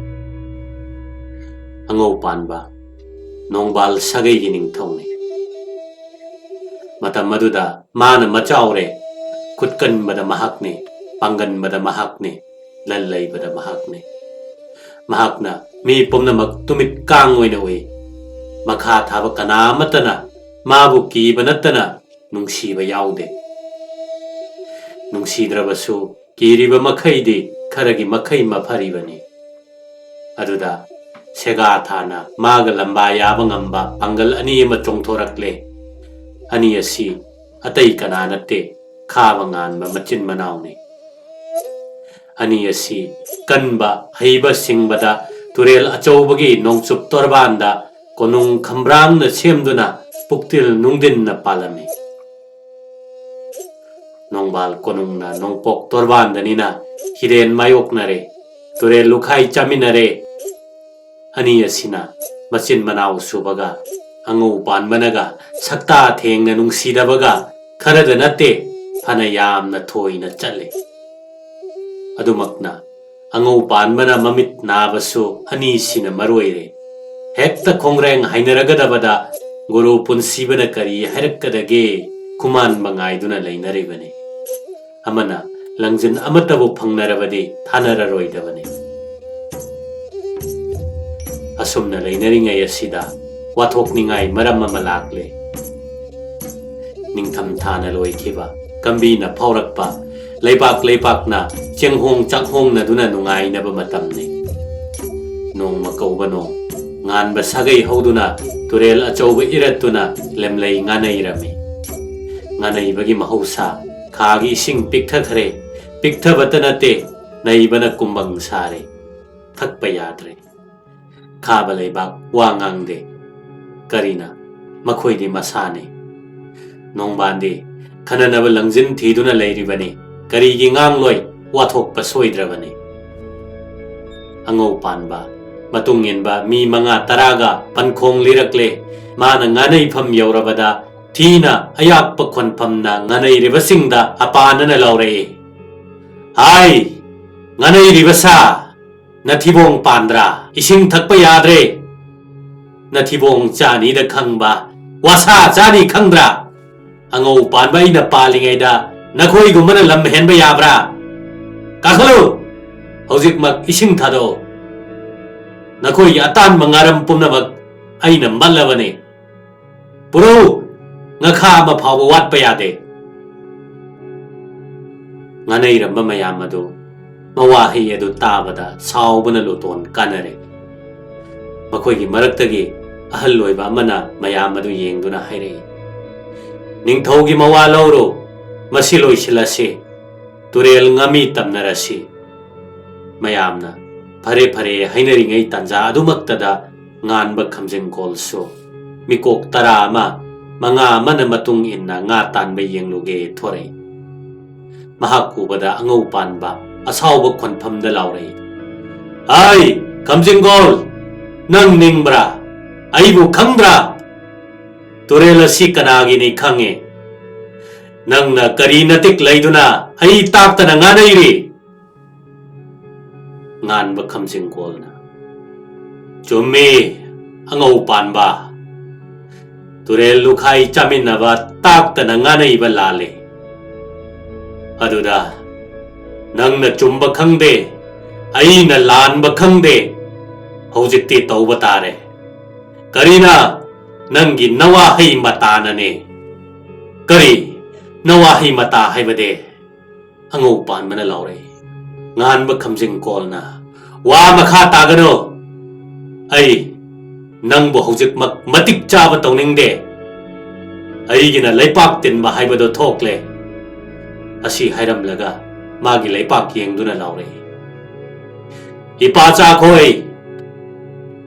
ꯑꯉꯧ ꯄꯥꯟꯕ ꯅꯣꯡꯕꯥꯜ ꯁꯥꯒꯩꯒꯤ ꯅꯤꯡꯊꯧꯅꯤ꯫ ꯃꯇꯝ ꯑꯗꯨꯗ ꯃꯥꯅ ꯃꯆꯥꯎꯔꯦ, ꯈꯨꯠ ꯀꯟꯕꯗ ꯃꯍꯥꯛꯅꯤ, ꯄꯥꯡꯒꯟꯕꯗ ꯃꯍꯥꯛꯅꯤ, ꯂꯟ ꯂꯩꯕꯗ ꯃꯍꯥꯛꯅꯤ꯫ ꯃꯍꯥꯛꯅ ꯃꯤ ꯄꯨꯝꯅꯃꯛ ꯇꯨꯃꯤꯠ ꯀꯥꯡ ꯑꯣꯏꯅ ꯎꯏ꯫ ꯃꯈꯥ ꯊꯥꯕ ꯀꯅꯥ ꯑꯃꯠꯇꯅ ꯃꯥꯕꯨ ꯀꯤꯕ ꯅꯠꯇꯅ ꯅꯨꯡꯁꯤꯕ ꯌꯥꯎꯗꯦ꯫ ꯅꯨꯡꯁꯤꯗ꯭ꯔꯕꯁꯨ ꯀꯤꯔꯤꯕ ꯃꯈꯩꯗꯤ ꯈꯔꯒꯤ ꯃꯈꯩ ꯃꯐꯔꯤꯕꯅꯤ꯫ ꯑꯗꯨꯗ ꯁꯦꯒꯥ ꯊꯥꯅ ꯃꯥꯒ ꯂꯝꯕꯥ ꯌꯥꯕ ꯉꯝꯕ ꯄꯥꯡꯒꯜ ꯑꯅꯤ ꯑꯃ ꯆꯣꯡꯊꯣꯔꯛꯂꯦ꯫ ꯑꯅꯤ ꯑꯁꯤ ꯑꯇꯩ ꯀꯅꯥ ꯅꯠꯇꯦ, ꯈꯥꯕ ꯉꯥꯟꯕ ꯃꯆꯤꯟ ꯃꯅꯥꯎꯅꯤ꯫ ꯑꯅꯤ ꯑꯁꯤ ꯀꯟꯕ, ꯍꯩꯕ ꯁꯤꯡꯕꯗ ꯇꯨꯔꯦꯜ ꯑꯆꯧꯕꯒꯤ ꯅꯣꯡꯆꯨꯞ ꯇꯣꯔꯕꯥꯟꯗ ꯀꯣꯅꯨꯡ ꯈꯝꯕ꯭ꯔꯥꯡꯅ ꯁꯦꯝꯗꯨꯅ ꯄꯨꯛꯇꯤꯜ ꯅꯨꯡꯗꯤꯟꯅ ꯄꯥꯜꯂꯝꯃꯤ꯫ ꯅꯣꯡꯕꯥꯜ ꯀꯣꯅꯨꯡꯅ ꯅꯣꯡꯄꯣꯛ ꯇꯣꯔꯕꯥꯟꯗꯅꯤꯅ ꯍꯤꯔꯦꯟ ꯃꯥꯌꯣꯛꯅꯔꯦ, ꯇꯨꯔꯦꯜ ꯂꯨꯈꯥꯏ ꯆꯥꯃꯤꯟꯅꯔꯦ꯫ ꯑꯅꯤ ꯑꯁꯤꯅ ꯃꯆꯤꯟ ꯃꯅꯥꯎ ꯁꯨꯕꯒ ꯑꯉꯧ ꯄꯥꯟꯕꯅꯒ ꯁꯛꯇꯥ ꯊꯦꯡꯅ ꯅꯨꯡꯁꯤꯗꯕꯒ ꯈꯔꯗ ꯅꯠꯇꯦ, ꯐꯅ ꯌꯥꯝꯅ ꯊꯣꯏꯅ ꯆꯠꯂꯤ꯫ ꯑꯗꯨꯃꯛꯅ ꯑꯉꯧ ꯄꯥꯟꯕꯅ ꯃꯃꯤꯠ ꯅꯥꯕꯁꯨ ꯑꯅꯤꯁꯤꯅ ꯃꯔꯣꯏꯔꯦ꯫ ꯍꯦꯛꯇ ꯈꯣꯡꯔꯦꯡ ꯍꯥꯏꯅꯔꯒꯗꯕꯗ ꯒꯨꯔꯨ ꯄꯨꯟꯁꯤꯕꯅ ꯀꯔꯤ ꯍꯥꯏꯔꯛꯀꯗꯒꯦ ꯈꯨꯃꯥꯟꯕ ꯉꯥꯏꯗꯨꯅ ꯂꯩꯅꯔꯤꯕꯅꯤ꯫ ꯑꯃꯅ ꯂꯪꯖꯤꯟ ꯑꯃꯠꯇꯕꯨ ꯐꯪꯅꯔꯕꯗꯤ ꯊꯥꯅꯔꯔꯣꯏꯗꯕꯅꯤ꯫ ꯑꯁꯨꯝꯅ ꯂꯩꯅꯔꯤꯉꯩ ꯑꯁꯤꯗ ꯋꯥꯊꯣꯛꯅꯤꯡꯉꯥꯏ ꯃꯔꯝ ꯑꯃ ꯂꯥꯛꯂꯦ꯫ ꯅꯤꯡꯊꯝ ꯊꯥꯅ ꯂꯣꯏꯈꯤꯕ, ꯀꯝꯕꯤꯅ ꯐꯥꯎꯔꯛꯄ, ꯂꯩꯄꯥꯛ ꯂꯩꯄꯥꯛꯅ ꯆꯦꯡꯍꯣꯡ ꯆꯥꯛꯍꯣꯡꯅꯗꯨꯅ ꯅꯨꯡꯉꯥꯏꯅꯕ ꯃꯇꯝꯅꯤ꯫ ꯅꯣꯡꯃ ꯀꯧꯕ ꯅꯣꯡ, ꯉꯥꯟꯕ ꯁꯥꯒꯩ ꯍꯧꯗꯨꯅ ꯇꯨꯔꯦꯜ ꯑꯆꯧꯕ ꯏꯔꯠꯇꯨꯅ ꯂꯦꯝꯂꯩ ꯉꯥꯅꯩꯔꯝꯃꯤ꯫ ꯉꯥꯅꯩꯕꯒꯤ ꯃꯍꯧꯁꯥ, ꯈꯥꯒꯤ ꯏꯁꯤꯡ ꯄꯤꯛꯊꯈ꯭ꯔꯦ, ꯄꯤꯛꯊꯕꯇ ꯅꯠꯇꯦ, ꯅꯩꯕꯅ ꯀꯨꯝꯕꯪ ꯁꯥꯔꯦ꯫ ꯊꯛꯄ ꯌꯥꯗ꯭ꯔꯦ꯫ ꯈꯥꯕ ꯂꯩꯕꯥꯛ ꯋꯥ ꯉꯥꯡꯗꯦ꯫ ꯀꯔꯤꯅ? ꯃꯈꯣꯏꯗꯤ ꯃꯁꯥꯅꯤ꯫ ꯅꯣꯡꯕꯥꯟꯗꯤ ꯈꯟꯅꯅꯕ ꯂꯪꯖꯤꯟ ꯊꯤꯗꯨꯅ ꯂꯩꯔꯤꯕꯅꯤ꯫ ꯀꯔꯤꯒꯤ ꯉꯥꯡꯂꯣꯏ? ꯋꯥꯊꯣꯛꯄ ꯁꯣꯏꯗ꯭ꯔꯕꯅꯤ꯫ ꯑꯉꯧ ꯄꯥꯟꯕ ꯃꯇꯨꯡ ꯏꯟꯕ ꯃꯤ ꯃꯉꯥ ꯇꯔꯥꯒ ꯄꯟꯈꯣꯡ ꯂꯤꯔꯛꯂꯦ꯫ ꯃꯥꯅ ꯉꯥꯅꯩꯐꯝ ꯌꯧꯔꯕꯗ ꯊꯤꯅ ꯑꯌꯥꯛꯄ ꯈꯣꯟꯐꯝꯅ ꯉꯥꯅꯩꯔꯤꯕꯁꯤꯡꯗ ꯑꯄꯥꯅꯅ ꯂꯥꯎꯔꯛꯏ, "ꯍꯥꯏ, ꯉꯥꯅꯩꯔꯤꯕ ꯁꯥ, ꯅꯊꯤꯕꯣꯡ ꯄꯥꯟꯗ꯭ꯔꯥ? ꯏꯁꯤꯡ ꯊꯛꯄ ꯌꯥꯗ꯭ꯔꯦ꯫ ꯅꯊꯤꯕꯣꯡ ꯆꯥꯅꯤꯗ ꯈꯪꯕ, ꯋꯥꯁꯥ ꯆꯥꯅꯤ ꯈꯪꯗ꯭ꯔꯥ? ꯑꯉꯧ ꯄꯥꯟꯕ ꯑꯩꯅ ꯄꯥꯜꯂꯤꯉꯩꯗ ꯅꯈꯣꯏꯒꯨꯝꯕꯅ ꯂꯝ ꯍꯦꯟꯕ ꯌꯥꯕ꯭ꯔꯥ? ꯀꯥꯈꯠꯂꯨ! ꯍꯧꯖꯤꯛꯃꯛ ꯏꯁꯤꯡ ꯊꯥꯗꯣꯛꯎ꯫ ꯅꯈꯣꯏꯒꯤ ꯑꯇꯥꯟꯕ ꯉꯥꯔꯝ ꯄꯨꯝꯅꯃꯛ ꯑꯩꯅ ꯃꯠꯂꯕꯅꯤ꯫ ꯄꯨꯔꯛꯎ! ꯉꯥꯈꯥ ꯑꯃ ꯐꯥꯎꯕ ꯋꯥꯠꯄ ꯌꯥꯗꯦ꯫" ꯉꯥꯅꯩꯔꯝꯕ ꯃꯌꯥꯝ ꯑꯗꯨ ꯃꯋꯥꯍꯩ ꯑꯗꯨ ꯇꯥꯕꯗ ꯁꯥꯎꯕꯅ ꯂꯨꯇꯣꯟ ꯀꯥꯅꯔꯦ꯫ ꯃꯈꯣꯏꯒꯤ ꯃꯔꯛꯇꯒꯤ ꯑꯍꯜ ꯑꯣꯏꯕ ꯑꯃꯅ ꯃꯌꯥꯝ ꯑꯗꯨ ꯌꯦꯡꯗꯨꯅ ꯍꯥꯏꯔꯛꯏ, "ꯅꯤꯡꯊꯧꯒꯤ ꯃꯋꯥ ꯂꯧꯔꯨ, ꯃꯁꯤ ꯂꯣꯏꯁꯤꯜꯂꯁꯤ, ꯇꯨꯔꯦꯜ ꯉꯥꯃꯤ ꯇꯝꯅꯔꯁꯤ꯫" ꯃꯌꯥꯝꯅ "ꯐꯔꯦ, ꯐꯔꯦ" ꯍꯥꯏꯅꯔꯤꯉꯩ ꯇꯥꯟꯖꯥ ꯑꯗꯨꯃꯛꯇꯗ ꯉꯥꯟꯕ ꯈꯝꯖꯤꯡꯒꯣꯜꯁꯨ ꯃꯤꯀꯣꯛ ꯇꯔꯥ ꯑꯃ, ꯃꯉꯥ ꯑꯃꯅ ꯃꯇꯨꯡ ꯏꯟꯅ ꯉꯥ ꯇꯥꯟꯕ ꯌꯦꯡꯂꯨꯒꯦ ꯊꯣꯔꯛꯏ꯫ ꯃꯍꯥꯛ ꯎꯕꯗ ꯑꯉꯧ ꯄꯥꯟꯕ ꯑꯁꯥꯎꯕ ꯈꯣꯟꯐꯝꯗ ꯂꯥꯎꯔꯛꯏ, "ꯍꯥꯏ, ꯈꯝꯖꯤꯡꯒꯣꯜ, ꯅꯪ ꯅꯤꯡꯕ꯭ꯔꯥ? ꯑꯩꯕꯨ ꯈꯪꯗ꯭ꯔꯥ? ꯇꯨꯔꯦꯜ ꯑꯁꯤ ꯀꯅꯥꯒꯤꯅꯤ ꯈꯪꯉꯤ꯫ ꯅꯪꯅ ꯀꯔꯤ ꯅꯇꯤꯛ ꯂꯩꯗꯨꯅ ꯑꯩ ꯇꯥꯛꯇꯅ ꯉꯥꯅꯩꯔꯤ?" ꯉꯥꯟꯕ ꯈꯝꯖꯤꯡꯒꯣꯜꯅ, "ꯆꯨꯝꯃꯤ, ꯑꯉꯧ ꯄꯥꯟꯕ꯫ ꯇꯨꯔꯦꯜ ꯂꯨꯈꯥꯏ ꯆꯥꯃꯤꯟꯅꯕ ꯇꯥꯛꯇꯅ ꯉꯥꯅꯩꯕ ꯂꯥꯜꯂꯤ꯫ ꯑꯗꯨꯗ ꯅꯪꯅ ꯆꯨꯝꯕ ꯈꯪꯗꯦ, ꯑꯩꯅ ꯂꯥꯟꯕ ꯈꯪꯗꯦ꯫ ꯍꯧꯖꯤꯛꯇꯤ ꯇꯧꯕ ꯇꯥꯔꯦ꯫ ꯀꯔꯤꯅ? ꯅꯪꯒꯤ ꯅꯋꯥꯍꯩ ꯃꯇꯥꯅꯅꯦ꯫" "ꯀꯔꯤ? ꯅꯋꯥꯍꯩ ꯃꯇꯥ ꯍꯥꯏꯕꯗꯤ?" ꯑꯉꯧ ꯄꯥꯟꯕꯅ ꯂꯥꯎꯔꯛꯏ꯫ ꯉꯥꯟꯕ ꯈꯝꯖꯤꯡ ꯀꯣꯜꯅ, "ꯋꯥ ꯃꯈꯥ ꯇꯥꯒꯅꯨ! ꯑꯩ ꯅꯪꯕꯨ ꯍꯧꯖꯤꯛꯃꯛ ꯃꯇꯤꯛ ꯆꯥꯕ ꯇꯧꯅꯤꯡꯗꯦ꯫ ꯑꯩꯒꯤꯅ ꯂꯩꯄꯥꯛ ꯇꯤꯟꯕ ꯍꯥꯏꯕꯗꯣ ꯊꯣꯛꯂꯦ"꯫ ꯑꯁꯤ ꯍꯥꯏꯔꯝꯂꯒ ꯃꯥꯒꯤ ꯂꯩꯄꯥꯛ ꯌꯦꯡꯗꯨꯅ ꯂꯥꯎꯔꯛꯏ, "ꯏꯄꯥ ꯆꯥꯈꯣꯏ,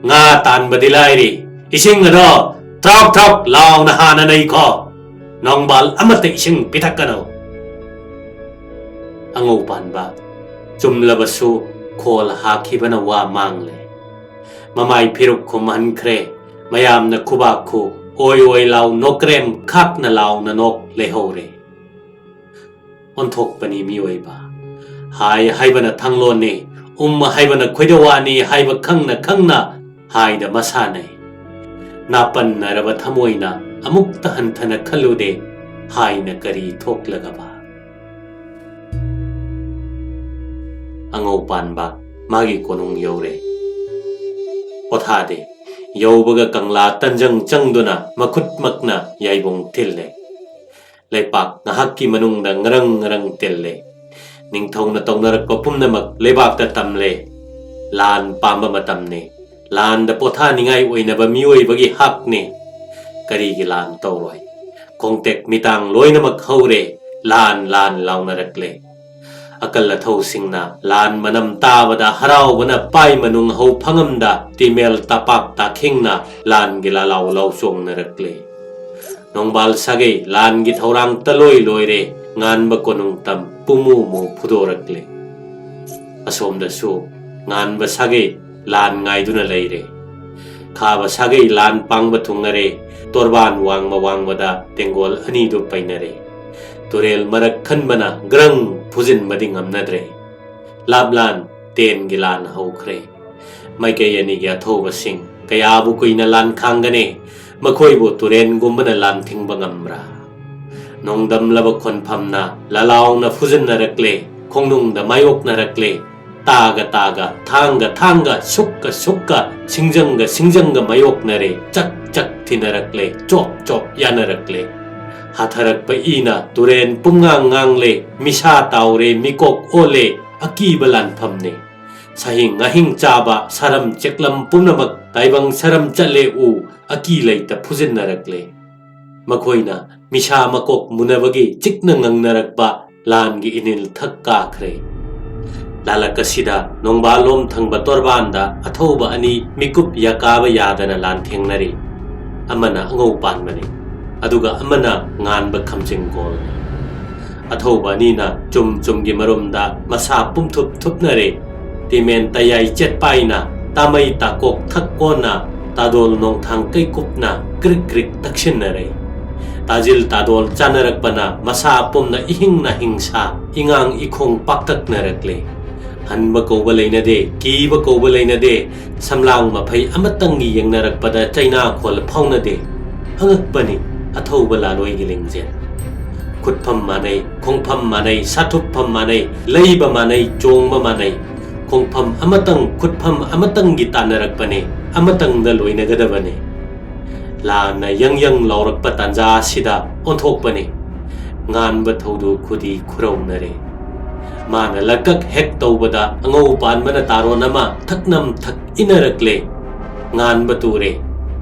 ꯉꯥ ꯇꯥꯟꯕꯗꯤ ꯂꯥꯏꯔꯤ, ꯏꯁꯤꯡ ꯑꯗꯣ ꯊ꯭ꯔꯣꯛ ꯊ꯭ꯔꯣꯛ ꯂꯥꯎꯅ ꯍꯥꯟꯅ ꯅꯩꯈꯣ꯫ ꯅꯣꯡꯕꯥꯜ ꯑꯃꯠꯇ ꯏꯁꯤꯡ ꯄꯤꯊꯛꯀꯅꯨ"꯫ ꯑꯉꯧ ꯄꯥꯟꯕ ꯆꯨꯝꯂꯕꯁꯨ ꯈꯣꯜ ꯍꯥꯈꯤꯕꯅ ꯋꯥ ꯃꯥꯡꯂꯦ꯫ ꯃꯃꯥꯏ ꯐꯤꯔꯨꯛ ꯈꯨꯝꯍꯟꯈ꯭ꯔꯦ꯫ ꯃꯌꯥꯝꯅ ꯈꯨꯕꯥꯛ ꯈꯨ ꯑꯣꯏ ꯑꯣꯏ ꯂꯥꯎ ꯅꯣꯀ꯭ꯔꯦꯝ ꯈꯥꯛꯅ ꯂꯥꯎꯅ ꯅꯣꯛ ꯂꯩꯍꯧꯔꯦ꯫ ꯑꯣꯟꯊꯣꯛꯄꯅꯤ ꯃꯤꯑꯣꯏꯕ꯫ ꯍꯥꯏ ꯍꯥꯏꯕꯅ ꯊꯥꯡꯂꯣꯟꯅꯤ, ꯎꯝ ꯍꯥꯏꯕꯅ ꯈꯣꯏꯗꯧꯋꯥꯅꯤ ꯍꯥꯏꯕ ꯈꯪꯅ ꯈꯪꯅ ꯍꯥꯏꯗ ꯃꯁꯥꯟꯅꯩ꯫ ꯅꯥꯄꯟꯅꯔꯕ ꯊꯃꯣꯏꯅ ꯑꯃꯨꯛꯇ ꯍꯟꯊꯅ ꯈꯜꯂꯨꯗꯦ, ꯍꯥꯏꯅ ꯀꯔꯤ ꯊꯣꯛꯂꯒꯕ? ꯑꯉꯧ ꯄꯥꯟꯕ ꯃꯥꯒꯤ ꯀꯣꯅꯨꯡ ꯌꯧꯔꯦ꯫ ꯄꯣꯊꯥꯗꯦ꯫ ꯌꯧꯕꯒ ꯀꯪꯂꯥ ꯇꯟꯖꯪ ꯆꯪꯗꯨꯅ ꯃꯈꯨꯠꯃꯛꯅ ꯌꯥꯏꯕꯨꯡ ꯊꯤꯜꯂꯦ꯫ ꯂꯩꯄꯥꯛ ꯉꯥꯏꯍꯥꯛꯀꯤ ꯃꯅꯨꯡꯗ ꯉꯔꯪ ꯉꯔꯪ ꯇꯤꯜꯂꯦ꯫ ꯅꯤꯡꯊꯧꯅ ꯇꯧꯅꯔꯛꯄ ꯄꯨꯝꯅꯃꯛ ꯂꯩꯕꯥꯛꯇ ꯇꯝꯂꯦ꯫ ꯂꯥꯟ ꯄꯥꯝꯕ ꯃꯇꯝꯅꯤ꯫ ꯂꯥꯟꯗ ꯄꯣꯊꯥꯅꯤꯡꯉꯥꯏ ꯑꯣꯏꯅꯕ ꯃꯤꯑꯣꯏꯕꯒꯤ ꯍꯛꯅꯤ꯫ ꯀꯔꯤꯒꯤ ꯂꯥꯟ ꯇꯧꯔꯣꯏ? ꯈꯣꯡꯇꯦꯛ ꯃꯤꯇꯥꯡ ꯂꯣꯏꯅꯃꯛ ꯍꯧꯔꯦ꯫ ꯂꯥꯟ, ꯂꯥꯟ ꯂꯥꯎꯅꯔꯛꯂꯦ꯫ ꯑꯀꯜ ꯑꯊꯧꯁꯤꯡꯅ ꯂꯥꯟ ꯃꯅꯝ ꯇꯥꯕꯗ ꯍꯔꯥꯎꯕꯅ ꯄꯥꯏ ꯃꯅꯨꯡ ꯍꯧ ꯐꯪꯉꯝꯗ ꯇꯤꯃꯦꯜ ꯇꯄꯥꯛ ꯇꯥꯈꯤꯡꯅ ꯂꯥꯟꯒꯤ ꯂꯥꯂꯥꯎ ꯂꯥꯎꯆꯣꯡꯅꯔꯛꯂꯦ꯫ ꯅꯣꯡꯕꯥꯜ ꯁꯥꯒꯩ ꯂꯥꯟꯒꯤ ꯊꯧꯔꯥꯡ ꯇꯂꯣꯏ ꯂꯣꯏꯔꯦ꯫ ꯉꯥꯟꯕ ꯀꯣꯅꯨꯡ ꯇꯝ ꯄꯨꯃꯨ ꯃꯨ ꯐꯨꯗꯣꯔꯛꯂꯦ꯫ ꯑꯁꯣꯝꯗꯁꯨ ꯉꯥꯟꯕ ꯁꯥꯒꯩ ꯂꯥꯟ ꯉꯥꯏꯗꯨꯅ ꯂꯩꯔꯦ꯫ ꯈꯥꯕ ꯁꯥꯒꯩ ꯂꯥꯟ ꯄꯥꯡꯕ ꯊꯨꯡꯅꯔꯦ꯫ ꯇꯣꯔꯕꯥꯟ ꯋꯥꯡꯃ ꯋꯥꯡꯃꯗ ꯇꯦꯡꯒꯣꯜ ꯑꯅꯤꯗꯨ ꯄꯩꯅꯔꯦ꯫ ꯇꯨꯔꯦꯜ ꯃꯔꯛ ꯈꯟꯕꯅ ꯒ꯭ꯔꯪ ꯐꯨꯖꯤꯟꯕꯗꯤ ꯉꯝꯅꯗ꯭ꯔꯦ꯫ ꯂꯥꯞꯂꯥꯟ ꯇꯦꯟꯒꯤ ꯂꯥꯟ ꯍꯧꯈ꯭ꯔꯦ꯫ ꯃꯥꯏꯀꯩ ꯑꯅꯤꯒꯤ ꯑꯊꯧꯕꯁꯤꯡ ꯀꯌꯥꯕꯨ ꯀꯨꯏꯅ ꯂꯥꯟ ꯈꯥꯡꯒꯅꯤ? ꯃꯈꯣꯏꯕꯨ ꯇꯨꯔꯦꯟꯒꯨꯝꯕꯅ ꯂꯥꯟꯊꯤꯡꯕ ꯉꯝꯕ꯭ꯔꯥ? ꯅꯣꯡꯗꯝꯂꯕ ꯈꯣꯟꯐꯝꯅ ꯂꯥꯂꯥꯎꯅ ꯐꯨꯖꯤꯟꯅꯔꯛꯂꯦ, ꯈꯣꯡꯅꯨꯡꯗ ꯃꯥꯌꯣꯛꯅꯔꯛꯂꯦ꯫ ꯇꯥꯒ ꯇꯥꯒ, ꯊꯥꯡꯒ ꯊꯥꯡꯒ, ꯁꯨꯛꯀ ꯁꯨꯛꯀ, ꯁꯤꯡꯖꯪꯒ ꯁꯤꯡꯖꯪꯒ ꯃꯥꯌꯣꯛꯅꯔꯦ꯫ ꯆꯛ ꯆꯛ ꯊꯤꯅꯔꯛꯂꯦ, ꯆꯣꯞ ꯆꯣꯞ ꯌꯥꯅꯔꯛꯂꯦ꯫ ꯍꯥꯊꯔꯛꯄ ꯏꯅ ꯇꯨꯔꯦꯟ ꯄꯨꯝꯉꯥꯡ ꯉꯥꯡꯂꯦ, ꯃꯤꯁꯥ ꯇꯥꯎꯔꯦ, ꯃꯤꯀꯣꯛ ꯑꯣꯜꯂꯦ, ꯑꯀꯤꯕ ꯂꯥꯟꯐꯝꯅꯦ꯫ ꯁꯍꯤꯡ ꯉꯥꯍꯤꯡ ꯆꯥꯕ ꯁꯥꯔꯝ ꯆꯦꯛꯂꯝ ꯄꯨꯝꯅꯃꯛ ꯇꯥꯏꯕꯪ ꯁꯥꯔꯝ ꯆꯠꯂꯦ ꯎ, ꯑꯀꯤ ꯂꯩꯇ ꯐꯨꯖꯤꯟꯅꯔꯛꯂꯦ꯫ ꯃꯈꯣꯏꯅ ꯃꯤꯁꯥ ꯃꯀꯣꯛ ꯃꯨꯅꯕꯒꯤ ꯆꯤꯛꯅ ꯉꯪꯅꯔꯛꯄ ꯂꯥꯟꯒꯤ ꯏꯅꯤꯜ ꯊꯛ ꯀꯥꯈ꯭ꯔꯦ꯫ ꯂꯥꯂꯛ ꯑꯁꯤꯗ ꯅꯣꯡꯕꯥꯜꯂꯣꯝ ꯊꯪꯕ ꯇꯣꯔꯕꯥꯟꯗ ꯑꯊꯧꯕ ꯑꯅꯤ ꯃꯤꯀꯨꯞ ꯌꯥꯀꯥꯕ ꯌꯥꯗꯅ ꯂꯥꯟꯊꯦꯡꯅꯔꯤ꯫ ꯑꯃꯅ ꯑꯉꯧ ꯄꯥꯟꯕꯅꯤ, ꯑꯗꯨꯒ ꯑꯃꯅ ꯉꯥꯟꯕ ꯈꯝꯖꯤꯡꯒꯣꯜꯅꯤ꯫ ꯑꯊꯧꯕ ꯑꯅꯤꯅ ꯆꯨꯝ ꯆꯨꯝꯒꯤ ꯃꯔꯨꯝꯗ ꯃꯁꯥ ꯄꯨꯝꯊꯨꯞ ꯊꯨꯞꯅꯔꯦ꯫ ꯇꯤꯃꯦꯟ ꯇꯌꯥꯏ ꯆꯦꯠꯄꯥꯏꯅ ꯇꯥꯃꯩ ꯇꯥꯀꯣꯛ ꯊꯛ ꯀꯣꯟꯅ ꯇꯥꯗꯣꯜ ꯅꯣꯡꯊꯥꯡ ꯀꯩꯀꯨꯞꯅ ꯀ꯭ꯔꯤꯛ ꯀ꯭ꯔꯤꯛ ꯇꯛꯁꯤꯟꯅꯔꯦ꯫ ꯇꯥꯖꯤꯜ ꯇꯥꯗꯣꯜ ꯆꯥꯅꯔꯛꯄꯅ ꯃꯁꯥ ꯄꯨꯝꯅ ꯏꯍꯤꯡꯅ ꯍꯤꯡꯁꯥ, ꯏꯉꯥꯡ ꯏꯈꯣꯡ ꯄꯥꯛꯇꯛꯅꯔꯛꯂꯦ꯫ ꯍꯟꯕ ꯀꯧꯕ ꯂꯩꯅꯗꯦ, ꯀꯤꯕ ꯀꯧꯕ ꯂꯩꯅꯗꯦ, ꯁꯝꯂꯥꯡ ꯃꯐꯩ ꯑꯃꯇꯪꯒꯤ ꯌꯦꯡꯅꯔꯛꯄꯗ ꯆꯩꯅꯥꯈꯣꯜ ꯐꯥꯎꯅꯗꯦ꯫ ꯑꯉꯛꯄꯅꯤ ꯑꯊꯧꯕ ꯂꯥꯂꯣꯏꯒꯤ ꯂꯤꯡꯖꯦꯜ꯫ ꯈꯨꯠꯐꯝ ꯃꯥꯟꯅꯩ, ꯈꯣꯡꯐꯝ ꯃꯥꯟꯅꯩ, ꯁꯥꯊꯨꯞꯐꯝ ꯃꯥꯟꯅꯩ, ꯂꯩꯕ ꯃꯥꯟꯅꯩ, ꯆꯣꯡꯕ ꯃꯥꯟꯅꯩ꯫ ꯈꯣꯡꯐꯝ ꯑꯃꯇꯪ, ꯈꯨꯠꯐꯝ ꯑꯃꯇꯪꯒꯤ ꯇꯥꯟꯅꯔꯛꯄꯅꯦ, ꯑꯃꯇꯪꯗ ꯂꯣꯏꯅꯒꯗꯕꯅꯦ꯫ ꯂꯥꯟꯅ ꯌꯪ ꯌꯪ ꯂꯥꯎꯔꯛꯄ ꯇꯥꯟꯖꯥ ꯑꯁꯤꯗ ꯑꯣꯟꯊꯣꯛꯄꯅꯤ꯫ ꯉꯥꯟꯕ ꯊꯧꯗꯣꯛ ꯈꯨꯗꯤ ꯈꯨꯔꯧꯅꯔꯦ꯫ ꯃꯥꯅ ꯂꯀꯛ ꯍꯦꯛ ꯇꯧꯕꯗ ꯑꯉꯧ ꯄꯥꯟꯕꯅ ꯇꯥꯔꯣꯟ ꯑꯃ ꯊꯛꯅꯝ ꯊꯛ ꯏꯟꯅꯔꯛꯂꯦ꯫ ꯉꯥꯟꯕ ꯇꯨꯔꯦ꯫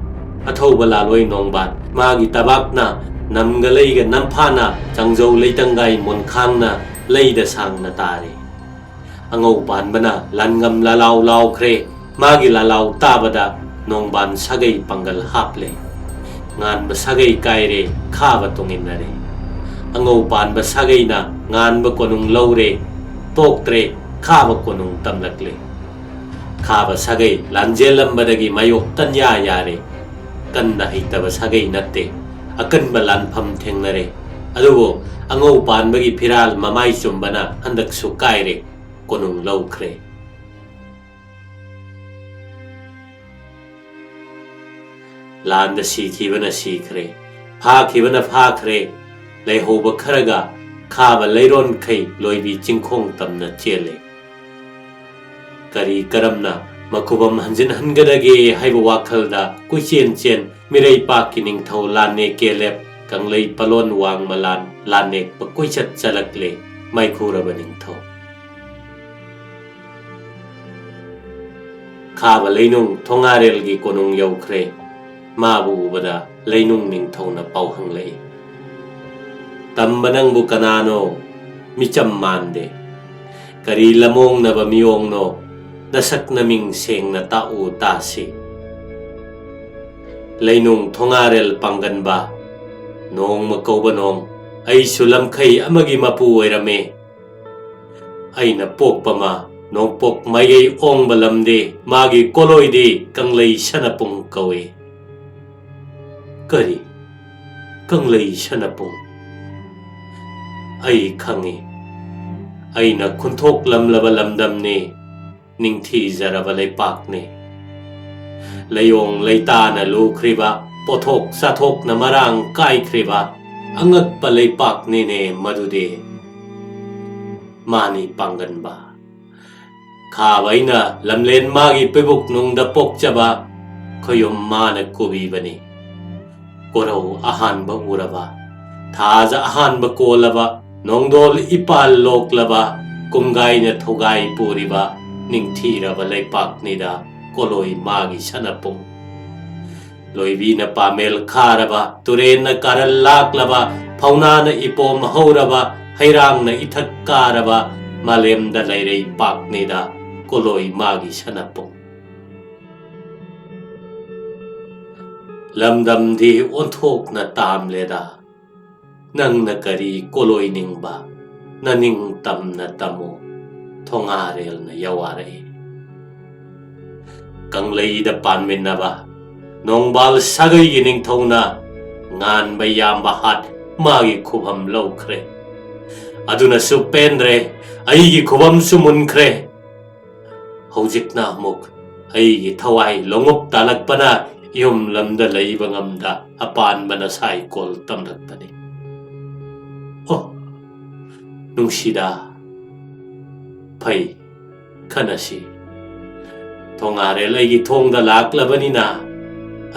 ꯑꯊꯧꯕ ꯂꯥꯂꯣꯏ ꯅꯣꯡꯕꯥꯟ ꯃꯥꯒꯤ ꯇꯕꯥꯛꯅ ꯅꯝꯒ ꯂꯩꯒ ꯅꯝꯐꯥꯅ ꯆꯥꯡꯖꯧ ꯂꯩꯇꯪꯒꯥꯏ ꯃꯣꯟꯈꯥꯡꯅ ꯂꯩꯗ ꯁꯥꯡꯅ ꯇꯥꯔꯦ꯫ ꯑꯉꯧ ꯄꯥꯟꯕꯅ ꯂꯥꯟꯉꯝ ꯂꯥꯂꯥꯎ ꯂꯥꯎꯈ꯭ꯔꯦ꯫ ꯃꯥꯒꯤ ꯂꯥꯂꯥꯎ ꯇꯥꯕꯗ ꯅꯣꯡꯕꯥꯟ ꯁꯥꯒꯩ ꯄꯥꯡꯒꯜ ꯍꯥꯞꯂꯦ꯫ ꯉꯥꯟꯕ ꯁꯥꯒꯩ ꯀꯥꯏꯔꯦ, ꯈꯥꯕ ꯇꯨꯡꯏꯟꯅꯔꯦ꯫ ꯑꯉꯧ ꯄꯥꯟꯕ ꯁꯥꯒꯩꯅ ꯉꯥꯟꯕ ꯀꯣꯅꯨꯡ ꯂꯧꯔꯦ, ꯇꯣꯛꯇ꯭ꯔꯦ, ꯈꯥꯕ ꯀꯣꯅꯨꯡ ꯇꯝꯂꯛꯂꯦ꯫ ꯈꯥꯕ ꯁꯥꯒꯩ ꯂꯥꯟꯖꯦꯜꯂꯝꯕꯗꯒꯤ ꯃꯥꯌꯣꯛ ꯇꯟꯌꯥ ꯌꯥꯔꯦ꯫ ꯀꯟꯅ ꯍꯩꯇꯕ ꯁꯥꯒꯩ ꯅꯠꯇꯦ, ꯑꯀꯟꯕ ꯂꯥꯟꯐꯝ ꯊꯦꯡꯅꯔꯦ꯫ ꯑꯗꯨꯕꯨ ꯑꯉꯧ ꯄꯥꯟꯕꯒꯤ ꯐꯤꯔꯥꯜ ꯃꯃꯥꯏ ꯆꯨꯝꯕꯅ ꯍꯟꯗꯛꯁꯨ ꯀꯥꯏꯔꯦ, ꯀꯣꯅꯨꯡ ꯂꯧꯈ꯭ꯔꯦ꯫ ꯂꯥꯟꯗ ꯁꯤꯈꯤꯕꯅ ꯁꯤꯈ꯭ꯔꯦ, ꯐꯥꯈꯤꯕꯅ ꯐꯥꯈ꯭ꯔꯦ, ꯂꯩꯍꯧꯕ ꯈꯔꯒ ꯈꯥꯕ ꯂꯩꯔꯣꯟꯈꯩ ꯂꯣꯏꯕꯤ ꯆꯤꯡꯈꯣꯡ ꯇꯝꯅ ꯆꯦꯜꯂꯦ꯫ ꯀꯔꯤ ꯀꯔꯝꯅ ꯃꯈꯨꯕꯝ ꯍꯟꯖꯤꯟꯍꯟꯒꯗꯒꯦ ꯍꯥꯏꯕ ꯋꯥꯈꯜꯗ ꯀꯣꯏꯆꯦꯟ ꯆꯦꯟ ꯃꯤꯔꯩꯄꯥꯛꯀꯤ ꯅꯤꯡꯊꯧ ꯂꯥꯟꯅꯦ ꯀꯦꯂꯦꯞ ꯀꯪꯂꯩ ꯄꯂꯣꯟ ꯋꯥꯡꯃ ꯂꯥꯟ, ꯂꯥꯟꯅꯦꯛꯄ ꯀꯣꯏꯆꯠ ꯆꯠꯂꯛꯂꯦ ꯃꯥꯏꯈꯨꯔꯕ ꯅꯤꯡꯊꯧ꯫ ꯈꯥꯕ ꯂꯩꯅꯨꯡ ꯊꯣꯉꯥꯔꯦꯜꯒꯤ ꯀꯣꯅꯨꯡ ꯌꯧꯈ꯭ꯔꯦ꯫ ꯃꯥꯕꯨ ꯎꯕꯗ ꯂꯩꯅꯨꯡ ꯅꯤꯡꯊꯧꯅ ꯄꯥꯎ ꯍꯪꯂꯛꯏ, "ꯇꯝꯕ ꯅꯪꯕꯨ ꯀꯅꯥꯅꯣ? ꯃꯤꯆꯝ ꯃꯥꯟꯗꯦ꯫ ꯀꯔꯤ ꯂꯃꯣꯡꯅꯕ ꯃꯤꯑꯣꯡꯅꯣ? ꯅꯁꯛ ꯅꯃꯤꯡ ꯁꯦꯡꯅ ꯇꯥꯛꯎ ꯇꯥꯁꯤ꯫" ꯂꯩꯅꯨꯡ ꯊꯣꯉꯥꯔꯦꯜ ꯄꯥꯡꯒꯟꯕ, ꯅꯣꯡꯃ ꯀꯧꯕ ꯅꯣꯡ, ꯑꯩꯁꯨ ꯂꯝꯈꯩ ꯑꯃꯒꯤ ꯃꯄꯨ ꯑꯣꯏꯔꯝꯃꯤ꯫ ꯑꯩꯅ ꯄꯣꯛꯄ ꯃꯥ ꯅꯣꯡꯄꯣꯛ ꯃꯥꯏꯀꯩ ꯑꯣꯡꯕ ꯂꯝꯗꯤ, ꯃꯥꯒꯤ ꯀꯣꯂꯣꯏꯗꯤ ꯀꯪꯂꯩ ꯁꯅꯄꯨꯡ ꯀꯧꯏ꯫ ꯀꯔꯤ? ꯀꯪꯂꯩ ꯁꯅꯄꯨꯡ? ꯑꯩ ꯈꯪꯏ꯫ ꯑꯩꯅ ꯈꯨꯟꯊꯣꯛꯂꯝꯂꯕ ꯂꯝꯗꯝꯅꯤ, ꯅꯤꯡꯊꯤꯖꯔꯕ ꯂꯩꯄꯥꯛꯅꯤ꯫ ꯂꯩꯌꯣꯡ ꯂꯩꯇꯥꯅ ꯂꯨꯈ꯭ꯔꯤꯕ, ꯄꯣꯠꯊꯣꯛ ꯆꯥꯊꯣꯛꯅ ꯃꯔꯥꯡ ꯀꯥꯏꯈ꯭ꯔꯤꯕ ꯑꯉꯛꯄ ꯂꯩꯄꯥꯛꯅꯤꯅꯦ ꯃꯗꯨꯗꯤ꯫ ꯃꯥꯅꯤ ꯄꯥꯡꯒꯟꯕ꯫ ꯈꯥꯕ ꯑꯩꯅ ꯂꯝꯂꯦꯟ ꯃꯥꯒꯤ ꯄꯤꯕꯨꯛ ꯅꯨꯡꯗ ꯄꯣꯛꯆꯕ ꯈꯣꯌꯨꯝ ꯃꯥꯅ ꯀꯨꯕꯤꯕꯅꯤ꯫ ꯀꯣꯔꯧ ꯑꯍꯥꯟꯕ ꯎꯔꯕ, ꯊꯥꯖ ꯑꯍꯥꯟꯕ ꯀꯣꯜꯂꯕ, ꯅꯣꯡꯗꯣꯜ ꯏꯄꯥꯜ ꯂꯣꯛꯂꯕ, ꯀꯨꯡꯒꯥꯏꯅ ꯊꯧꯒꯥꯏ ꯄꯨꯔꯤꯕ ꯅꯤꯡꯊꯤꯔꯕ ꯂꯩꯄꯥꯛꯅꯤꯗ ꯀꯣꯂꯣꯏ ꯃꯥꯒꯤ ꯁꯅꯄꯨꯡ꯫ ꯂꯣꯏꯕꯤꯅ ꯄꯥꯃꯦꯜ ꯈꯥꯔꯕ, ꯇꯨꯔꯦꯟꯅ ꯀꯥꯔꯜ ꯂꯥꯛꯂꯕ, ꯐꯧꯅꯥꯅ ꯏꯄꯣꯝ ꯍꯧꯔꯕ, ꯍꯩꯔꯥꯡꯅ ꯏꯊꯛ ꯀꯥꯔꯕ ꯃꯥꯂꯦꯝꯗ ꯂꯩꯔꯩ ꯄꯥꯛꯅꯤꯗ ꯀꯣꯂꯣꯏ ꯃꯥꯒꯤ ꯁꯅꯄꯨꯡ꯫ ꯂꯝꯗꯝꯗꯤ ꯑꯣꯟꯊꯣꯛꯅ ꯇꯥꯝꯂꯦꯗ꯫ ꯅꯪꯅ ꯀꯔꯤ ꯀꯣꯂꯣꯏꯅꯤꯡꯕ? ꯅꯅꯤꯡ ꯇꯝꯅ ꯇꯝꯃꯨ, ꯊꯣꯉꯥꯔꯦꯜꯅ ꯌꯥꯋꯥꯔꯛꯏ꯫ ꯀꯪꯂꯩꯗ ꯄꯥꯟꯃꯤꯟꯅꯕ ꯅꯣꯡꯕꯥꯜ ꯁꯥꯒꯩꯒꯤ ꯅꯤꯡꯊꯧꯅ ꯉꯥꯟꯕ ꯌꯥꯝꯕ ꯍꯥꯠ ꯃꯥꯒꯤ ꯈꯨꯕꯝ ꯂꯧꯈ꯭ꯔꯦ꯫ ꯑꯗꯨꯅꯁꯨ ꯄꯦꯟꯗ꯭ꯔꯦ, ꯑꯩꯒꯤ ꯈꯨꯕꯝꯁꯨ ꯃꯨꯟꯈ꯭ꯔꯦ꯫ ꯍꯧꯖꯤꯛꯅ ꯑꯃꯨꯛ ꯑꯩꯒꯤ ꯊꯋꯥꯏ ꯂꯣꯡꯎꯞ ꯇꯥꯂꯛꯄꯅ ꯌꯨꯝ ꯂꯝꯗ ꯂꯩꯕ ꯉꯝꯗ ꯑꯄꯥꯟꯕꯅ ꯁꯥꯏꯀꯣꯜ ꯇꯝꯂꯛꯄꯅꯤ꯫ ꯑꯣ, ꯅꯨꯡꯁꯤꯗ, ꯐꯩ, ꯈꯟꯅꯁꯤ꯫ ꯊꯣꯉꯥꯔꯦꯜ ꯑꯩꯒꯤ ꯊꯣꯡꯗ ꯂꯥꯛꯂꯕꯅꯤꯅ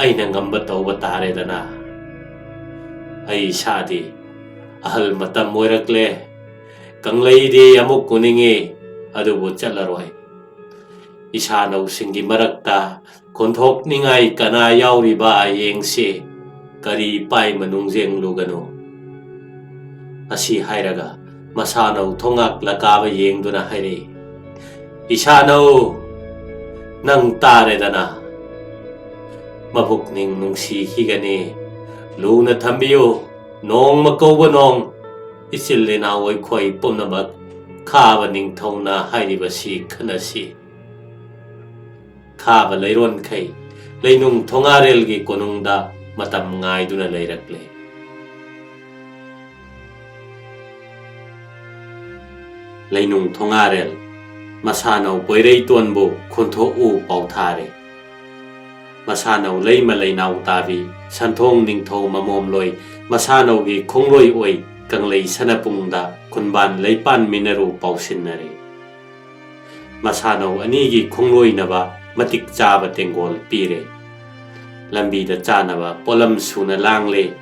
ꯑꯩꯅ ꯉꯝꯕ ꯇꯧꯕ ꯇꯥꯔꯦꯗꯅ꯫ ꯑꯩ ꯏꯁꯥꯗꯤ ꯑꯍꯜ ꯃꯇꯝ ꯑꯣꯏꯔꯛꯂꯦ꯫ ꯀꯪꯂꯩꯗꯤ ꯑꯃꯨꯛ ꯎꯅꯤꯡꯉꯤ, ꯑꯗꯨꯕꯨ ꯆꯠꯂꯔꯣꯏ꯫ ꯏꯁꯥꯅꯧꯁꯤꯡꯒꯤ ꯃꯔꯛꯇ ꯈꯣꯟꯊꯣꯛꯅꯤꯡꯉꯥꯏ ꯀꯅꯥ ꯌꯥꯎꯔꯤꯕ ꯌꯦꯡꯁꯤ꯫ ꯀꯔꯤ ꯄꯥꯏ ꯃꯅꯨꯡ ꯌꯦꯡꯂꯨꯒꯅꯨ꯫ ꯑꯁꯤ ꯍꯥꯏꯔꯒ ꯃꯁꯥꯅꯧ ꯊꯣꯉꯥꯛ ꯂꯀꯥꯕ ꯌꯦꯡꯗꯨꯅ ꯍꯥꯏꯔꯛꯏ, "ꯏꯁꯥꯅꯧ, ꯅꯪ ꯇꯥꯔꯦꯗꯅ꯫ ꯃꯕꯨꯛꯅꯤꯡ ꯅꯨꯡꯁꯤꯈꯤꯒꯅꯤ꯫ ꯂꯨꯅ ꯊꯝꯕꯤꯌꯨ꯫ ꯅꯣꯡꯃ ꯀꯧꯕ ꯅꯣꯡ, ꯏꯆꯤꯜ ꯏꯅꯥꯎ ꯑꯩꯈꯣꯏ ꯄꯨꯝꯅꯃꯛ ꯈꯥꯕ ꯅꯤꯡꯊꯧꯅ ꯍꯥꯏꯔꯤꯕꯁꯤ ꯈꯟꯅꯁꯤ꯫" ꯈꯥꯕ ꯂꯩꯔꯣꯟꯈꯩ ꯂꯩꯅꯨꯡ ꯊꯣꯉꯥꯔꯦꯜꯒꯤ ꯀꯣꯅꯨꯡꯗ ꯃꯇꯝ ꯉꯥꯏꯗꯨꯅ ꯂꯩꯔꯛꯂꯦ꯫ ꯂꯩꯅꯨꯡ ꯊꯣꯉꯥꯔꯦꯜ, ꯃꯁꯥꯅꯧ ꯄꯣꯏꯔꯩꯇꯣꯟꯕꯨ ꯈꯣꯟꯊꯣꯛꯎ ꯄꯥꯎꯊꯥꯔꯦ꯫ ꯃꯁꯥꯅꯧ ꯂꯩꯃ ꯂꯩꯅꯥꯎ ꯇꯥꯕꯤ, ꯁꯟꯊꯣꯡ ꯅꯤꯡꯊꯧ ꯃꯃꯣꯝꯂꯣꯏ, ꯃꯁꯥꯅꯧꯒꯤ ꯈꯣꯡꯂꯣꯏ ꯑꯣꯏ ꯀꯪꯂꯩ ꯁꯅꯄꯨꯡꯗ ꯈꯨꯟꯕꯥꯟ ꯂꯩꯄꯥꯟ ꯃꯤꯟꯅꯔꯨ ꯄꯥꯎꯁꯤꯟꯅꯔꯦ꯫ ꯃꯁꯥꯅꯧ ꯑꯅꯤꯒꯤ ꯈꯣꯡꯂꯣꯏꯅꯕ ꯃꯇꯤꯛ ꯆꯥꯕ ꯇꯦꯡꯒꯣꯜ ꯄꯤꯔꯦ꯫ ꯂꯝꯕꯤꯗ ꯆꯥꯅꯕ ꯄꯣꯠꯂꯝ ꯁꯨꯅ ꯂꯥꯡꯂꯦ꯫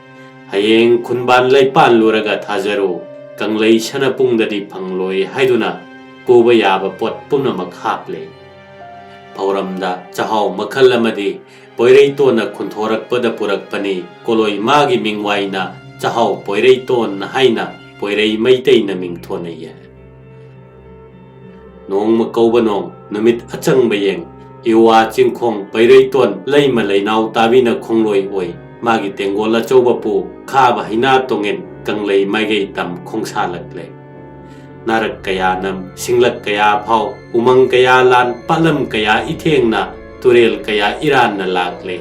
ꯍꯌꯦꯡ ꯈꯨꯟꯕꯥꯟ ꯂꯩꯄꯥꯟ ꯂꯨꯔꯒ ꯊꯥꯖꯔꯨ, ꯀꯪꯂꯩ ꯁꯅꯄꯨꯡꯗꯗꯤ ꯐꯪꯂꯣꯏ ꯍꯥꯏꯗꯨꯅ ꯄꯨꯕ ꯌꯥꯕ ꯄꯣꯠ ꯄꯨꯝꯅꯃꯛ ꯍꯥꯞꯂꯦ꯫ ꯐꯧꯔꯝꯗ ꯆꯥꯛꯍꯥꯎ ꯃꯈꯜ ꯑꯃꯗꯤ ꯄꯣꯏꯔꯩꯇꯣꯟꯅ ꯈꯨꯟꯊꯣꯔꯛꯄꯗ ꯄꯨꯔꯛꯄꯅꯤ꯫ ꯀꯣꯂꯣꯏ ꯃꯥꯒꯤ ꯃꯤꯡꯋꯥꯏꯅ ꯆꯥꯛꯍꯥꯎ ꯄꯣꯏꯔꯩꯇꯣꯟ ꯍꯥꯏꯅ ꯄꯣꯏꯔꯩ ꯃꯩꯇꯩꯅ ꯃꯤꯡ ꯊꯣꯟꯅꯩꯌꯦ꯫ ꯅꯣꯡꯃ ꯀꯧꯕ ꯅꯣꯡ, ꯅꯨꯃꯤꯠ ꯑꯆꯪꯕ ꯌꯦꯡ, ꯏꯋꯥ ꯆꯤꯡꯈꯣꯡ ꯄꯩꯔꯩꯇꯣꯟ ꯂꯩꯃ ꯂꯩꯅꯥꯎ ꯇꯥꯕꯤꯅ ꯈꯣꯡꯂꯣꯏ ꯑꯣꯏ꯫ ꯃꯥꯒꯤ ꯇꯦꯡꯒꯣꯜ ꯑꯆꯧꯕ ꯄꯨ ꯈꯥꯕ ꯍꯩꯅꯥ ꯇꯣꯡꯉꯦꯟ ꯀꯪꯂꯩ ꯃꯥꯏꯒꯩ ꯇꯝ ꯈꯣꯡꯁꯥꯜꯂꯛꯂꯦ꯫ ꯅꯥꯔꯛ ꯀꯌꯥ ꯅꯝ, ꯁꯤꯡꯂꯛ ꯀꯌꯥ ꯐꯥꯎ, ꯎꯃꯪ ꯀꯌꯥ ꯂꯥꯟ, ꯄꯥꯠꯂꯝ ꯀꯌꯥ ꯏꯊꯦꯡꯅ, ꯇꯨꯔꯦꯜ ꯀꯌꯥ ꯏꯔꯥꯟꯅ ꯂꯥꯛꯂꯦ꯫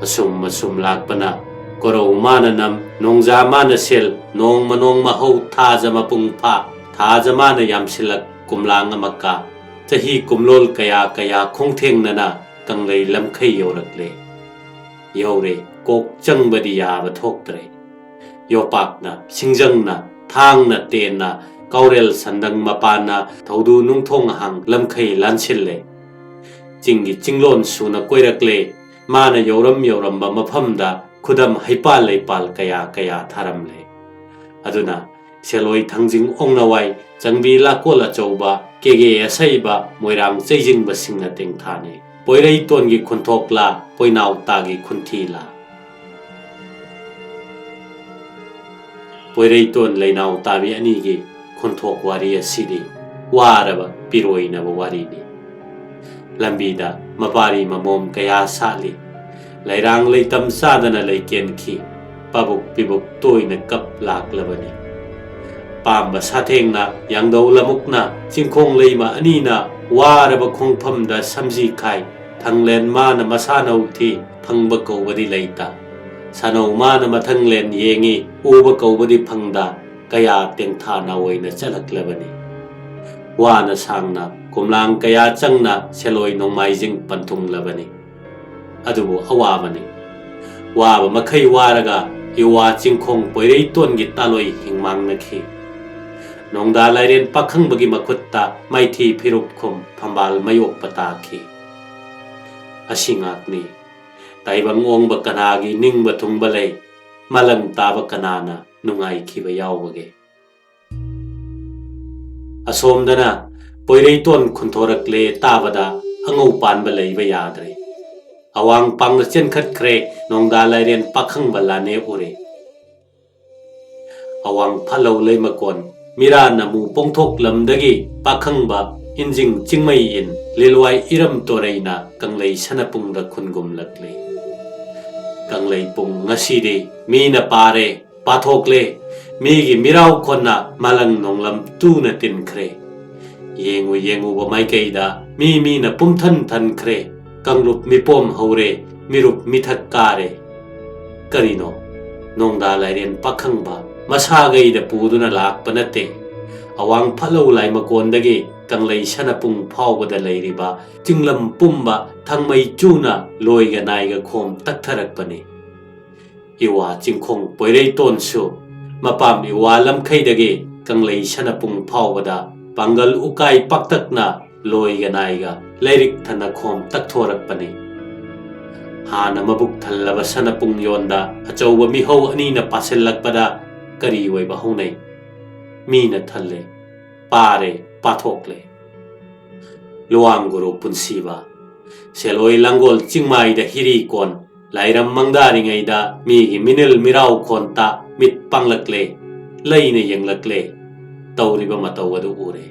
ꯑꯁꯨꯝ ꯑꯁꯨꯝ ꯂꯥꯛꯄꯅ ꯀꯣꯔꯧ ꯃꯥꯅ ꯅꯝ, ꯅꯣꯡꯖꯥ ꯃꯥꯅ ꯁꯦꯜ, ꯅꯣꯡꯃ ꯅꯣꯡꯃ ꯍꯧ, ꯊꯥꯖ ꯃꯄꯨꯡ ꯐꯥ, ꯊꯥꯖ ꯃꯥꯅ ꯌꯥꯝꯁꯤꯜꯂꯛ, ꯀꯨꯝꯂꯥꯡ ꯑꯃ ꯀꯥ, ꯆꯍꯤ ꯀꯨꯝꯂꯣꯜ ꯀꯌꯥ ꯀꯌꯥ ꯈꯣꯡꯊꯦꯡꯅꯅ ꯀꯪꯂꯩ ꯂꯝꯈꯩ ꯌꯧꯔꯛꯂꯦ꯫ ꯌꯧꯔꯦ, ꯀꯣꯛ ꯆꯪꯕꯗꯤ ꯌꯥꯕ ꯊꯣꯛꯇ꯭ꯔꯦ꯫ ꯌꯣꯄꯥꯛꯅ, ꯁꯤꯡꯖꯪꯅ, ꯊꯥꯡꯅ, ꯇꯦꯟꯅ, ꯀꯥꯎꯔꯦꯜ ꯁꯟꯗꯪ ꯃꯄꯥꯟꯅ ꯊꯧꯗꯨ ꯅꯨꯡꯊꯣꯡ ꯍꯥꯡ ꯂꯝꯈꯩ ꯂꯥꯟꯁꯤꯜꯂꯦ꯫ ꯆꯤꯡꯒꯤ ꯆꯤꯡꯂꯣꯟ ꯁꯨꯅ ꯀꯣꯏꯔꯛꯂꯦ꯫ ꯃꯥꯅ ꯌꯧꯔꯝ ꯌꯧꯔꯝꯕ ꯃꯐꯝꯗ ꯈꯨꯗꯝ ꯍꯩꯄꯥꯜ ꯂꯩꯄꯥꯜ ꯀꯌꯥ ꯀꯌꯥ ꯊꯥꯔꯝꯂꯦ꯫ ꯑꯗꯨꯅ ꯁꯦꯂꯣꯏ ꯊꯥꯡꯖꯤꯡ ꯑꯣꯛꯅꯋꯥꯏ, ꯆꯪꯕꯤ ꯂꯥꯀꯣꯜ ꯑꯆꯧꯕ, ꯀꯦꯒꯦ ꯑꯁꯩꯕ, ꯃꯣꯏꯔꯥꯡ ꯆꯩꯖꯤꯡꯕꯁꯤꯡꯅ ꯇꯦꯡꯊꯥꯅꯩ꯫ ꯄꯣꯏꯔꯩꯇꯣꯟꯒꯤ ꯈꯨꯟꯊꯣꯛꯂꯥ, ꯄꯣꯏꯅꯥꯎꯇꯥꯒꯤ ꯈꯨꯟꯊꯤꯂꯥ? ꯄꯣꯏꯔꯩꯇꯣꯟ ꯂꯩꯅꯥꯎ ꯇꯥꯕꯤ ꯑꯅꯤꯒꯤ ꯈꯨꯟꯊꯣꯛ ꯋꯥꯔꯤ ꯑꯁꯤꯗꯤ ꯋꯥꯔꯕ ꯄꯤꯔꯣꯏꯅꯕ ꯋꯥꯔꯤꯅꯤ꯫ ꯂꯝꯕꯤꯗ ꯃꯄꯥꯔꯤ ꯃꯃꯣꯝ ꯀꯌꯥ ꯁꯥꯠꯂꯤ꯫ ꯂꯩꯔꯥꯡ ꯂꯩꯇꯝ ꯆꯥꯗꯅ ꯂꯩꯀꯦꯟꯈꯤ꯫ ꯄꯥꯕꯨꯛ ꯄꯤꯕꯨꯛ ꯇꯣꯏꯅ ꯀꯞ ꯂꯥꯛꯂꯕꯅꯤ꯫ ꯄꯥꯝꯕ ꯁꯥꯊꯦꯡꯅ, ꯌꯥꯡꯗꯧ ꯂꯃꯨꯛꯅ, ꯆꯤꯡꯈꯣꯡ ꯂꯩꯃ ꯑꯅꯤꯅ ꯋꯥꯔꯕ ꯈꯣꯡꯐꯝꯗ ꯁꯝꯖꯤ ꯈꯥꯏ꯫ ꯊꯪꯂꯦꯟ ꯃꯥꯅ ꯃꯁꯥꯅꯧ ꯊꯤ, ꯐꯪꯕ ꯀꯧꯕꯗꯤ ꯂꯩꯇ꯫ ꯁꯥꯅꯧ ꯃꯥꯅ ꯃꯊꯪꯂꯦꯟ ꯌꯦꯡꯉꯤ, ꯎꯕ ꯀꯧꯕꯗꯤ ꯐꯪꯗ꯫ ꯀꯌꯥ ꯇꯦꯡꯊꯥ ꯅꯥꯑꯣꯏꯅ ꯆꯠꯂꯛꯂꯕꯅꯤ꯫ ꯋꯥꯅ ꯁꯥꯡꯅ, ꯀꯨꯝꯂꯥꯡ ꯀꯌꯥ ꯆꯪꯅ ꯁꯦꯂꯣꯏ ꯅꯣꯡꯃꯥꯏꯖꯤꯡ ꯄꯟꯊꯨꯡꯂꯕꯅꯤ꯫ ꯑꯗꯨꯕꯨ ꯑꯋꯥꯕꯅꯤ꯫ ꯋꯥꯕ ꯃꯈꯩ ꯋꯥꯔꯒ ꯏꯋꯥ ꯆꯤꯡꯈꯣꯡ ꯄꯣꯏꯔꯩꯇꯣꯟꯒꯤ ꯇꯥꯂꯣꯏ ꯍꯤꯡꯃꯥꯡꯅꯈꯤ꯫ ꯅꯣꯡꯗꯥ ꯂꯥꯏꯔꯦꯟ ꯄꯥꯈꯪꯕꯒꯤ ꯃꯈꯨꯠꯇ ꯃꯥꯏꯊꯤ ꯐꯤꯔꯨꯞ ꯈꯨꯝ ꯐꯝꯕꯥꯜ ꯃꯌꯣꯛꯄ ꯇꯥꯈꯤ꯫ ꯑꯁꯤ ꯉꯥꯛꯅꯤ꯫ ꯇꯥꯏꯕꯪ ꯑꯣꯡꯕ ꯀꯅꯥꯒꯤ ꯅꯤꯡꯕ ꯊꯨꯡꯕ ꯂꯩ? ꯃꯥꯂꯪ ꯇꯥꯕ ꯀꯅꯥꯅ ꯅꯨꯡꯉꯥꯏꯈꯤꯕ ꯌꯥꯎꯕꯒꯦ? ꯑꯁꯣꯝꯗꯅ ꯄꯣꯏꯔꯩꯇꯣꯟ ꯈꯨꯟꯊꯣꯔꯛꯂꯦ ꯇꯥꯕꯗ ꯑꯉꯧ ꯄꯥꯟꯕ ꯂꯩꯕ ꯌꯥꯗ꯭ꯔꯦ꯫ ꯑꯋꯥꯡ ꯄꯥꯡꯅ ꯆꯦꯟꯈꯠꯈ꯭ꯔꯦ, ꯅꯣꯡꯗꯥ ꯂꯥꯏꯔꯦꯟ ꯄꯥꯈꯪꯕ ꯂꯥꯅꯦ ꯎꯔꯦ꯫ ꯑꯋꯥꯡ ꯐꯠꯂꯧ ꯂꯩꯃꯀꯣꯟ ꯃꯤꯔꯥ ꯅꯃꯨ ꯄꯣꯡꯊꯣꯛꯂꯝꯗꯒꯤ ꯄꯥꯈꯪꯕ ꯏꯟꯖꯤꯡ ꯆꯤꯡꯃꯩ ꯏꯟ ꯂꯤꯂꯋꯥꯏ ꯏꯔꯝ ꯇꯣꯔꯩꯅ ꯀꯪꯂꯩ ꯁꯅꯄꯨꯡꯗ ꯈꯨꯟꯒꯨꯝꯂꯛꯂꯤ꯫ ꯀꯪꯂꯩ ꯄꯨꯡ ꯉꯁꯤꯗꯤ ꯃꯤꯅ ꯄꯥꯔꯦ, ꯄꯥꯊꯣꯛꯂꯦ꯫ ꯃꯤꯒꯤ ꯃꯤꯔꯥꯎ ꯈꯣꯟꯅ ꯃꯥꯂꯪ ꯅꯣꯡꯂꯝ ꯇꯨꯅ ꯇꯤꯟꯈ꯭ꯔꯦ꯫ ꯌꯦꯡꯉꯨ ꯌꯦꯡꯉꯨꯕ ꯃꯥꯏꯀꯩꯗ ꯃꯤ ꯃꯤꯅ ꯄꯨꯝꯊꯟ ꯊꯟꯈ꯭ꯔꯦ꯫ ꯀꯥꯡꯂꯨꯞ ꯃꯤꯄꯣꯝ ꯍꯧꯔꯦ, ꯃꯤꯔꯨꯞ ꯃꯤꯊꯛ ꯀꯥꯔꯦ꯫ ꯀꯔꯤꯅꯣ? ꯅꯣꯡꯗꯥ ꯂꯥꯏꯔꯦꯟ ꯄꯥꯈꯪꯕ ꯃꯁꯥꯒꯩꯗ ꯄꯨꯗꯨꯅ ꯂꯥꯛꯄ ꯅꯠꯇꯦ꯫ ꯑꯋꯥꯡ ꯐꯠꯂꯧ ꯂꯥꯏꯃꯀꯣꯟꯗꯒꯤ ꯀꯪꯂꯩ ꯁꯅꯄꯨꯡ ꯐꯥꯎꯕꯗ ꯂꯩꯔꯤꯕ ꯆꯤꯡꯂꯝ ꯄꯨꯝꯕ ꯊꯪꯃꯩ ꯆꯨꯅ ꯂꯣꯏꯒ ꯅꯥꯏꯒ ꯈꯣꯝ ꯇꯛꯊꯔꯛꯄꯅꯤ꯫ ꯏꯋꯥ ꯆꯤꯡꯈꯣꯡ ꯄꯣꯏꯔꯩꯇꯣꯟꯁꯨ ꯃꯄꯥꯝ ꯏꯋꯥ ꯂꯝꯈꯩꯗꯒꯤ ꯀꯪꯂꯩ ꯁꯅꯄꯨꯡ ꯐꯥꯎꯕꯗ ꯄꯥꯡꯒꯜ ꯎꯀꯥꯏ ꯄꯥꯛꯇꯛꯅ ꯂꯣꯏꯒ ꯅꯥꯏꯒ ꯂꯥꯏꯔꯤꯛ ꯊꯅ ꯈꯣꯝ ꯇꯛꯊꯣꯔꯛꯄꯅꯤ꯫ ꯍꯥꯟꯅ ꯃꯕꯨꯛ ꯊꯜꯂꯕ ꯁꯅꯥꯄꯨꯡ ꯌꯣꯟꯗ ꯑꯆꯧꯕ ꯃꯤꯍꯧ ꯑꯅꯤꯅ ꯄꯥꯁꯤꯜꯂꯛꯄꯗ ꯀꯔꯤ ꯑꯣꯏꯕ ꯍꯧꯅꯩ? ꯃꯤꯅ ꯊꯜꯂꯦ, ꯄꯥꯔꯦ, ꯄꯥꯊꯣꯛꯂꯦ꯫ ꯂꯨꯋꯥꯡ ꯒꯨꯔꯨ ꯄꯨꯟꯁꯤꯕ, ꯁꯦꯂꯣꯏ ꯂꯥꯡꯒꯣꯜ ꯆꯤꯡꯃꯥꯏꯗ ꯍꯤꯔꯤ ꯀꯣꯟ, ꯂꯥꯏꯔꯝ ꯃꯪꯗꯥꯔꯤꯉꯩꯗ ꯃꯤꯒꯤ ꯃꯤꯅꯤꯜ ꯃꯤꯔꯥꯎ ꯈꯣꯟꯇ ꯃꯤꯠ ꯄꯥꯡꯂꯛꯂꯦ, ꯂꯩꯅ ꯌꯦꯡꯂꯛꯂꯦ, ꯇꯧꯔꯤꯕ ꯃꯇꯧ ꯑꯗꯨ ꯎꯔꯦ꯫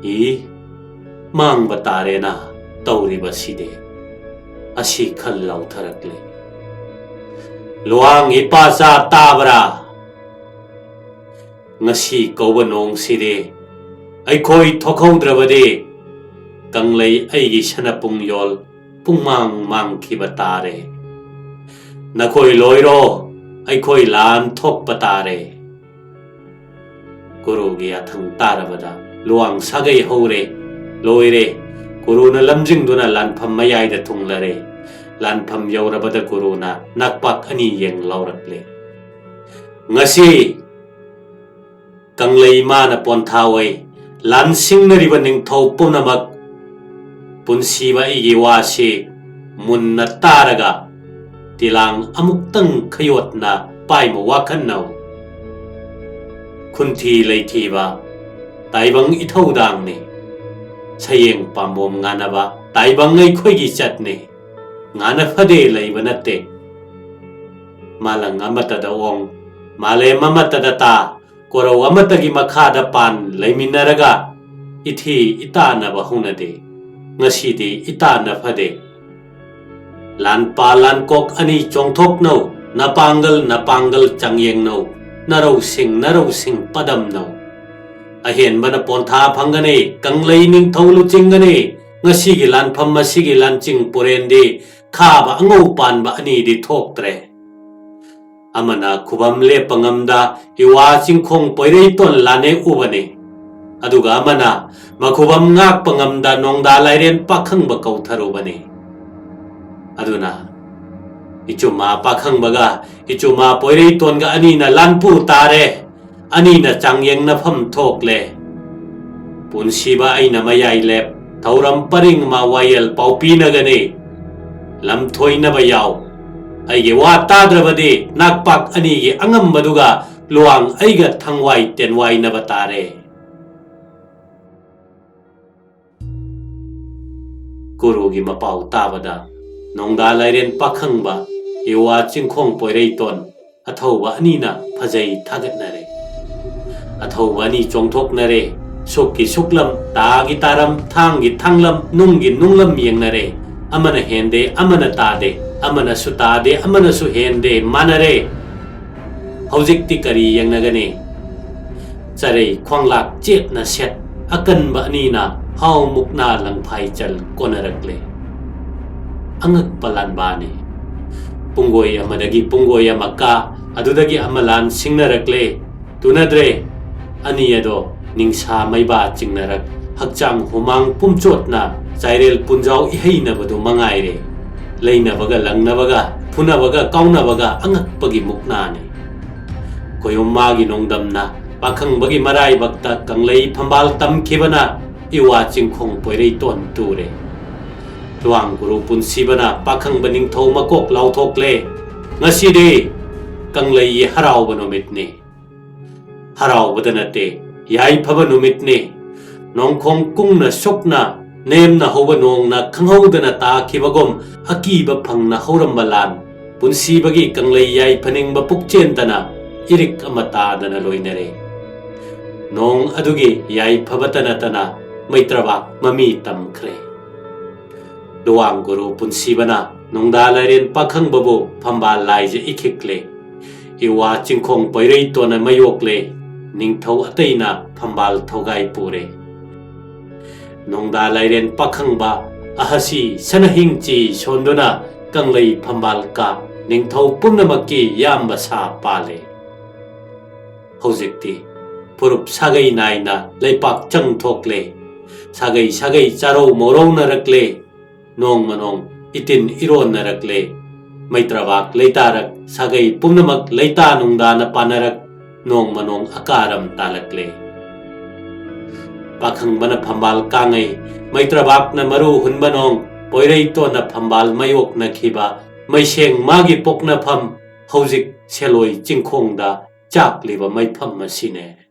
ꯏ, ꯃꯥꯡꯕ ꯇꯥꯔꯦꯅ ꯇꯧꯔꯤꯕꯁꯤꯗꯤ꯫ ꯑꯁꯤ ꯈꯜ ꯂꯥꯎꯊꯔꯛꯂꯦ꯫ ꯂꯨꯋꯥꯡ ꯏꯄꯥꯆꯥ ꯇꯥꯕ꯭ꯔꯥ? ꯉꯁꯤ ꯀꯧꯕ ꯅꯣꯡꯁꯤꯗꯤ ꯑꯩꯈꯣꯏ ꯊꯣꯛꯍꯧꯗ꯭ꯔꯕꯗꯤ ꯀꯪꯂꯩ ꯑꯩꯒꯤ ꯁꯅꯥꯄꯨꯡ ꯌꯣꯜ ꯄꯨꯡꯃꯥꯡ ꯃꯥꯡꯈꯤꯕ ꯇꯥꯔꯦ꯫ ꯅꯈꯣꯏ ꯂꯣꯏꯔꯣ, ꯑꯩꯈꯣꯏ ꯂꯥꯟ ꯊꯣꯛꯄ ꯇꯥꯔꯦ꯫ ꯒꯨꯔꯨꯒꯤ ꯌꯥꯊꯪ ꯇꯥꯔꯕꯗ ꯂꯨꯋꯥꯡ ꯁꯥꯒꯩ ꯍꯧꯔꯦ, ꯂꯣꯏꯔꯦ꯫ ꯒꯨꯔꯨꯅ ꯂꯝꯖꯤꯡꯗꯨꯅ ꯂꯥꯟꯐꯝ ꯃꯌꯥꯏꯗ ꯊꯨꯡꯂꯔꯦ꯫ ꯂꯥꯟꯐꯝ ꯌꯧꯔꯕꯗ ꯒꯨꯔꯨꯅ ꯅꯥꯛꯄꯥꯛ ꯑꯅꯤ ꯌꯦꯡ ꯂꯥꯎꯔꯛꯂꯦ꯫ ꯉꯁꯤ ꯀꯪꯂꯩ ꯏꯃꯥꯅ ꯄꯣꯟꯊꯥ ꯑꯣꯏ, ꯂꯥꯟꯁꯤꯡꯅꯔꯤꯕ ꯅꯤꯡꯊꯧ ꯄꯨꯝꯅꯃꯛ, ꯄꯨꯟꯁꯤꯕ ꯑꯩꯒꯤ ꯋꯥꯁꯤ ꯃꯨꯟꯅ ꯇꯥꯔꯒ ꯇꯤꯂꯥꯡ ꯑꯃꯨꯛꯇꯪ ꯈꯌꯣꯠꯅ ꯄꯥꯏꯃ ꯋꯥꯈꯠꯅꯧ꯫ ꯈꯨꯟꯊꯤ ꯂꯩꯊꯤꯕ ꯇꯥꯏꯕꯪ ꯏꯊꯧꯗꯥꯡꯅꯤ꯫ ꯁꯌꯦꯡ ꯄꯥꯝꯕꯣꯝ ꯉꯥꯅꯕ ꯇꯥꯏꯕꯪ ꯑꯩꯈꯣꯏꯒꯤ ꯆꯠꯅꯤ꯫ ꯉꯥꯅ ꯐꯗꯦ ꯂꯩꯕ ꯅꯠꯇꯦ꯫ ꯃꯥꯂꯪ ꯑꯃꯠꯇꯗ ꯑꯣꯡ, ꯃꯥꯂꯦꯝ ꯑꯃꯠꯇꯗ ꯇꯥ, ꯀꯣꯔꯧ ꯑꯃꯠꯇꯒꯤ ꯃꯈꯥꯗ ꯄꯥꯟ ꯂꯩꯃꯤꯟꯅꯔꯒ ꯏꯊꯤ ꯏꯇꯥꯟꯅꯕ ꯍꯧꯅꯗꯦ꯫ ꯉꯁꯤꯗꯤ ꯏꯇꯥꯟꯅ ꯐꯗꯦ꯫ ꯂꯥꯟꯄꯥ ꯂꯥꯟꯀꯣꯛ ꯑꯅꯤ ꯆꯣꯡꯊꯣꯛꯅꯧ, ꯅꯄꯥꯡꯒꯜ ꯅꯄꯥꯡꯒꯜ ꯆꯥꯡꯌꯦꯡꯅꯧ, ꯅꯔꯧꯁꯤꯡ ꯅꯔꯧꯁꯤꯡ ꯄꯗꯝꯅꯧ꯫ ꯑꯍꯦꯟꯕꯅ ꯄꯣꯟꯊꯥ ꯐꯪꯒꯅꯤ, ꯀꯪꯂꯩ ꯅꯤꯡꯊꯧ ꯂꯨꯆꯤꯡꯒꯅꯤ꯫ ꯉꯁꯤꯒꯤ ꯂꯥꯟꯐꯝ ꯑꯁꯤꯒꯤ ꯂꯥꯟꯆꯤꯡ ꯄꯨꯔꯦꯟꯗꯤ ꯈꯥꯕ ꯑꯉꯧ ꯄꯥꯟꯕ ꯑꯅꯤꯗꯤ ꯊꯣꯛꯇ꯭ꯔꯦ꯫ ꯑꯃꯅ ꯈꯨꯕꯝ ꯂꯦꯞꯄ ꯉꯝꯗ ꯏꯋꯥ ꯆꯤꯡꯈꯣꯡ ꯄꯣꯏꯔꯩꯇꯣꯟ ꯂꯥꯅꯦꯛ ꯎꯕꯅꯤ, ꯑꯗꯨꯒ ꯑꯃꯅ ꯃꯈꯨꯕꯝ ꯉꯥꯛꯄ ꯉꯝꯗ ꯅꯣꯡꯗꯥ ꯂꯥꯏꯔꯦꯟ ꯄꯥꯈꯪꯕ ꯀꯧꯊꯔꯨꯕꯅꯤ꯫ ꯑꯗꯨꯅ ꯏꯆꯨꯃꯥ ꯄꯥꯈꯪꯕꯒ ꯏꯆꯨꯃꯥ ꯄꯣꯏꯔꯩꯇꯣꯟꯒ ꯑꯅꯤꯅ ꯂꯥꯟꯄꯨ ꯇꯥꯔꯦ꯫ ꯑꯅꯤꯅ ꯆꯥꯡꯌꯦꯡꯅꯐꯝ ꯊꯣꯛꯂꯦ꯫ ꯄꯨꯟꯁꯤꯕ ꯑꯩꯅ ꯃꯌꯥꯏ ꯂꯦꯞ, ꯊꯧꯔꯝ ꯄꯔꯤꯡ ꯑꯃ ꯋꯥꯌꯦꯜ ꯄꯥꯎ ꯄꯤꯅꯒꯅꯤ꯫ ꯂꯝꯊꯣꯏꯅꯕ ꯌꯥꯎ꯫ ꯑꯩꯒꯤ ꯋꯥ ꯇꯥꯗ꯭ꯔꯕꯗꯤ ꯅꯥꯛꯄꯥꯛ ꯑꯅꯤꯒꯤ ꯑꯉꯝꯕꯗꯨꯒ ꯂꯨꯋꯥꯡ ꯑꯩꯒ ꯊꯪꯋꯥꯏ ꯇꯦꯟꯋꯥꯏꯅꯕ ꯇꯥꯔꯦ꯫ ꯀꯨꯔꯨꯒꯤ ꯃꯄꯥꯎ ꯇꯥꯕꯗ ꯅꯣꯡꯗꯥ ꯂꯥꯏꯔꯦꯟ ꯄꯥꯈꯪꯕ, ꯏꯋꯥ ꯆꯤꯡꯈꯣꯡ ꯄꯣꯏꯔꯩꯇꯣꯟ, ꯑꯊꯧꯕ ꯑꯅꯤꯅ ꯐꯖꯩ ꯊꯥꯒꯠꯅꯔꯦ꯫ ꯑꯊꯧꯕ ꯑꯅꯤ ꯆꯣꯡꯊꯣꯛꯅꯔꯦ꯫ ꯁꯨꯛꯀꯤ ꯁꯨꯛꯂꯝ, ꯇꯥꯒꯤ ꯇꯥꯔꯝ, ꯊꯥꯡꯒꯤ ꯊꯥꯡꯂꯝ, ꯅꯨꯡꯒꯤ ꯅꯨꯡꯂꯝ ꯌꯦꯡꯅꯔꯦ꯫ ꯑꯃꯅ ꯍꯦꯟꯗꯦ, ꯑꯃꯅ ꯇꯥꯗꯦ, ꯑꯃꯅꯁꯨ ꯇꯥꯗꯦ, ꯑꯃꯅꯁꯨ ꯍꯦꯟꯗꯦ, ꯃꯥꯟꯅꯔꯦ꯫ ꯍꯧꯖꯤꯛꯇꯤ ꯀꯔꯤ ꯌꯦꯡꯅꯒꯅꯤ? ꯆꯔꯩ ꯈ꯭ꯋꯥꯡꯂꯥꯛ ꯆꯦꯠꯅ ꯁꯦꯠ ꯑꯀꯟꯕ ꯑꯅꯤꯅ ꯍꯥꯎ ꯃꯨꯛꯅꯥ ꯂꯪꯐꯥꯏꯆꯜ ꯀꯣꯟꯅꯔꯛꯂꯦ꯫ ꯑꯉꯛꯄ ꯂꯥꯟꯕꯥꯅꯤ꯫ ꯄꯨꯡꯒꯣꯏ ꯑꯃꯗꯒꯤ ꯄꯨꯡꯒꯣꯏ ꯑꯃ ꯀꯥ, ꯑꯗꯨꯗꯒꯤ ꯑꯃ ꯂꯥꯟ ꯁꯤꯡꯅꯔꯛꯂꯦ꯫ ꯇꯨꯅꯗ꯭ꯔꯦ꯫ ꯑꯅꯤ ꯑꯗꯣ ꯅꯤꯡꯁꯥ ꯃꯩꯕꯥ ꯆꯤꯡꯅꯔꯛ, ꯍꯛꯆꯥꯡ ꯍꯨꯃꯥꯡ ꯄꯨꯝꯆꯣꯠꯅ ꯆꯥꯏꯔꯦꯜ ꯄꯨꯟꯖꯥꯎ ꯏꯍꯩꯅꯕꯗꯨ ꯃꯉꯥꯏꯔꯦ꯫ ꯂꯩꯅꯕꯒ ꯂꯪꯅꯕꯒ, ꯐꯨꯅꯕꯒ ꯀꯥꯎꯅꯕꯒ ꯑꯉꯛꯄꯒꯤ ꯃꯨꯛꯅꯥꯅꯤ꯫ ꯀꯣꯌꯨꯝꯃꯥꯒꯤ ꯅꯣꯡꯗꯝꯅ ꯄꯥꯈꯪꯕꯒꯤ ꯃꯔꯥꯏꯕꯛꯇ ꯀꯪꯂꯩ ꯐꯝꯕꯥꯜ ꯇꯝꯈꯤꯕꯅ ꯏꯋꯥ ꯆꯤꯡꯈꯣꯡ ꯄꯣꯏꯔꯩꯇꯣꯟ ꯇꯨꯔꯦ꯫ ꯂꯨꯋꯥꯡ ꯒꯨꯔꯨ ꯄꯨꯟꯁꯤꯕꯅ ꯄꯥꯈꯪꯕ ꯅꯤꯡꯊꯧ ꯃꯀꯣꯛ ꯂꯥꯎꯊꯣꯛꯂꯦ꯫ ꯉꯁꯤꯗꯤ ꯀꯪꯂꯩꯒꯤ ꯍꯔꯥꯎꯕ ꯅꯨꯃꯤꯠꯅꯤ꯫ ꯍꯔꯥꯎꯕꯗ ꯅꯠꯇꯦ, ꯌꯥꯏꯐꯕ ꯅꯨꯃꯤꯠꯅꯤ꯫ ꯅꯣꯡꯈꯣꯡ ꯀꯨꯡꯅ ꯁꯨꯛꯅ ꯅꯦꯝꯅ ꯍꯧꯕ ꯅꯣꯡꯅ ꯈꯪꯍꯧꯗꯅ ꯇꯥꯈꯤꯕꯒꯨꯝ ꯑꯀꯤꯕ ꯐꯪꯅ ꯍꯧꯔꯝꯕ ꯂꯥꯟ, ꯄꯨꯟꯁꯤꯕꯒꯤ ꯀꯪꯂꯩ ꯌꯥꯏꯐꯅꯤꯡꯕ ꯄꯨꯛꯆꯦꯟꯗꯅ ꯏꯔꯤꯛ ꯑꯃ ꯇꯥꯗꯅ ꯂꯣꯏꯅꯔꯦ꯫ ꯅꯣꯡ ꯑꯗꯨꯒꯤ ꯌꯥꯏꯐꯕꯇ ꯅꯠꯇꯅ ꯃꯩꯇ꯭ꯔꯕꯥꯛ ꯃꯃꯤ ꯇꯝꯈ꯭ꯔꯦ꯫ ꯂꯨꯋꯥꯡ ꯒꯨꯔꯨ ꯄꯨꯟꯁꯤꯕꯅ ꯅꯣꯡꯗꯥ ꯂꯥꯏꯔꯦꯟ ꯄꯥꯈꯪꯕꯕꯨ ꯐꯝꯕꯥꯜ ꯂꯥꯏꯖ ꯏꯈꯤꯛꯂꯦ꯫ ꯏꯋꯥ ꯆꯤꯡꯈꯣꯡ ꯄꯣꯏꯔꯩꯇꯣꯟꯅ ꯃꯌꯣꯛꯂꯦ꯫ ꯅꯤꯡꯊꯧ ꯑꯇꯩꯅ ꯐꯝꯕꯥꯜ ꯊꯧꯒꯥꯏ ꯄꯨꯔꯦ꯫ ꯅꯣꯡꯗꯥ ꯂꯥꯏꯔꯦꯟ ꯄꯥꯈꯪꯕ ꯑꯍꯁꯤ ꯁꯅꯍꯤꯡꯆꯤ ꯁꯣꯟꯗꯨꯅ ꯀꯪꯂꯩ ꯐꯝꯕꯥꯜ ꯀꯥ, ꯅꯤꯡꯊꯧ ꯄꯨꯝꯅꯃꯛꯀꯤ ꯌꯥꯝꯕ ꯁꯥ ꯄꯥꯜꯂꯦ꯫ ꯍꯧꯖꯤꯛꯇꯤ ꯐꯨꯔꯨꯞ ꯁꯥꯒꯩ ꯅꯥꯏꯅ ꯂꯩꯄꯥꯛ ꯆꯪ ꯊꯣꯛꯂꯦ꯫ ꯁꯥꯒꯩ ꯁꯥꯒꯩ ꯆꯥꯔꯧ ꯃꯧꯔꯧꯅꯔꯛꯂꯦ꯫ ꯅꯣꯡꯃ ꯅꯣꯡ ꯏꯇꯤꯟ ꯏꯔꯣꯟꯅꯔꯛꯂꯦ꯫ ꯃꯩꯇ꯭ꯔꯕꯥꯛ ꯂꯩꯇꯥꯔꯛ ꯁꯥꯒꯩ ꯄꯨꯝꯅꯃꯛ ꯂꯩꯇꯥ ꯅꯨꯡꯗꯥꯅ ꯄꯥꯅꯔꯛ ꯅꯣꯡꯃ ꯅꯣꯡ ꯑꯀꯥꯔꯝ ꯇꯥꯂꯛꯂꯦ꯫ ꯄꯥꯈꯪꯕꯅ ꯐꯝꯕꯥꯜ ꯀꯥꯡꯉꯩ, ꯃꯩꯇ꯭ꯔꯕꯥꯛꯅ ꯃꯔꯨ ꯍꯨꯟꯕ ꯅꯣꯡ, ꯄꯣꯏꯔꯩꯇꯣꯟꯅ ꯐꯝꯕꯥꯜ ꯃꯥꯌꯣꯛꯅꯈꯤꯕ ꯃꯩꯁꯦꯡ ꯃꯥꯒꯤ ꯄꯣꯛꯅꯐꯝ ꯍꯧꯖꯤꯛ ꯁꯦꯂꯣꯏ ꯆꯤꯡꯈꯣꯡꯗ ꯆꯥꯛꯂꯤꯕ ꯃꯩꯐꯝ ꯑꯁꯤꯅꯦ꯫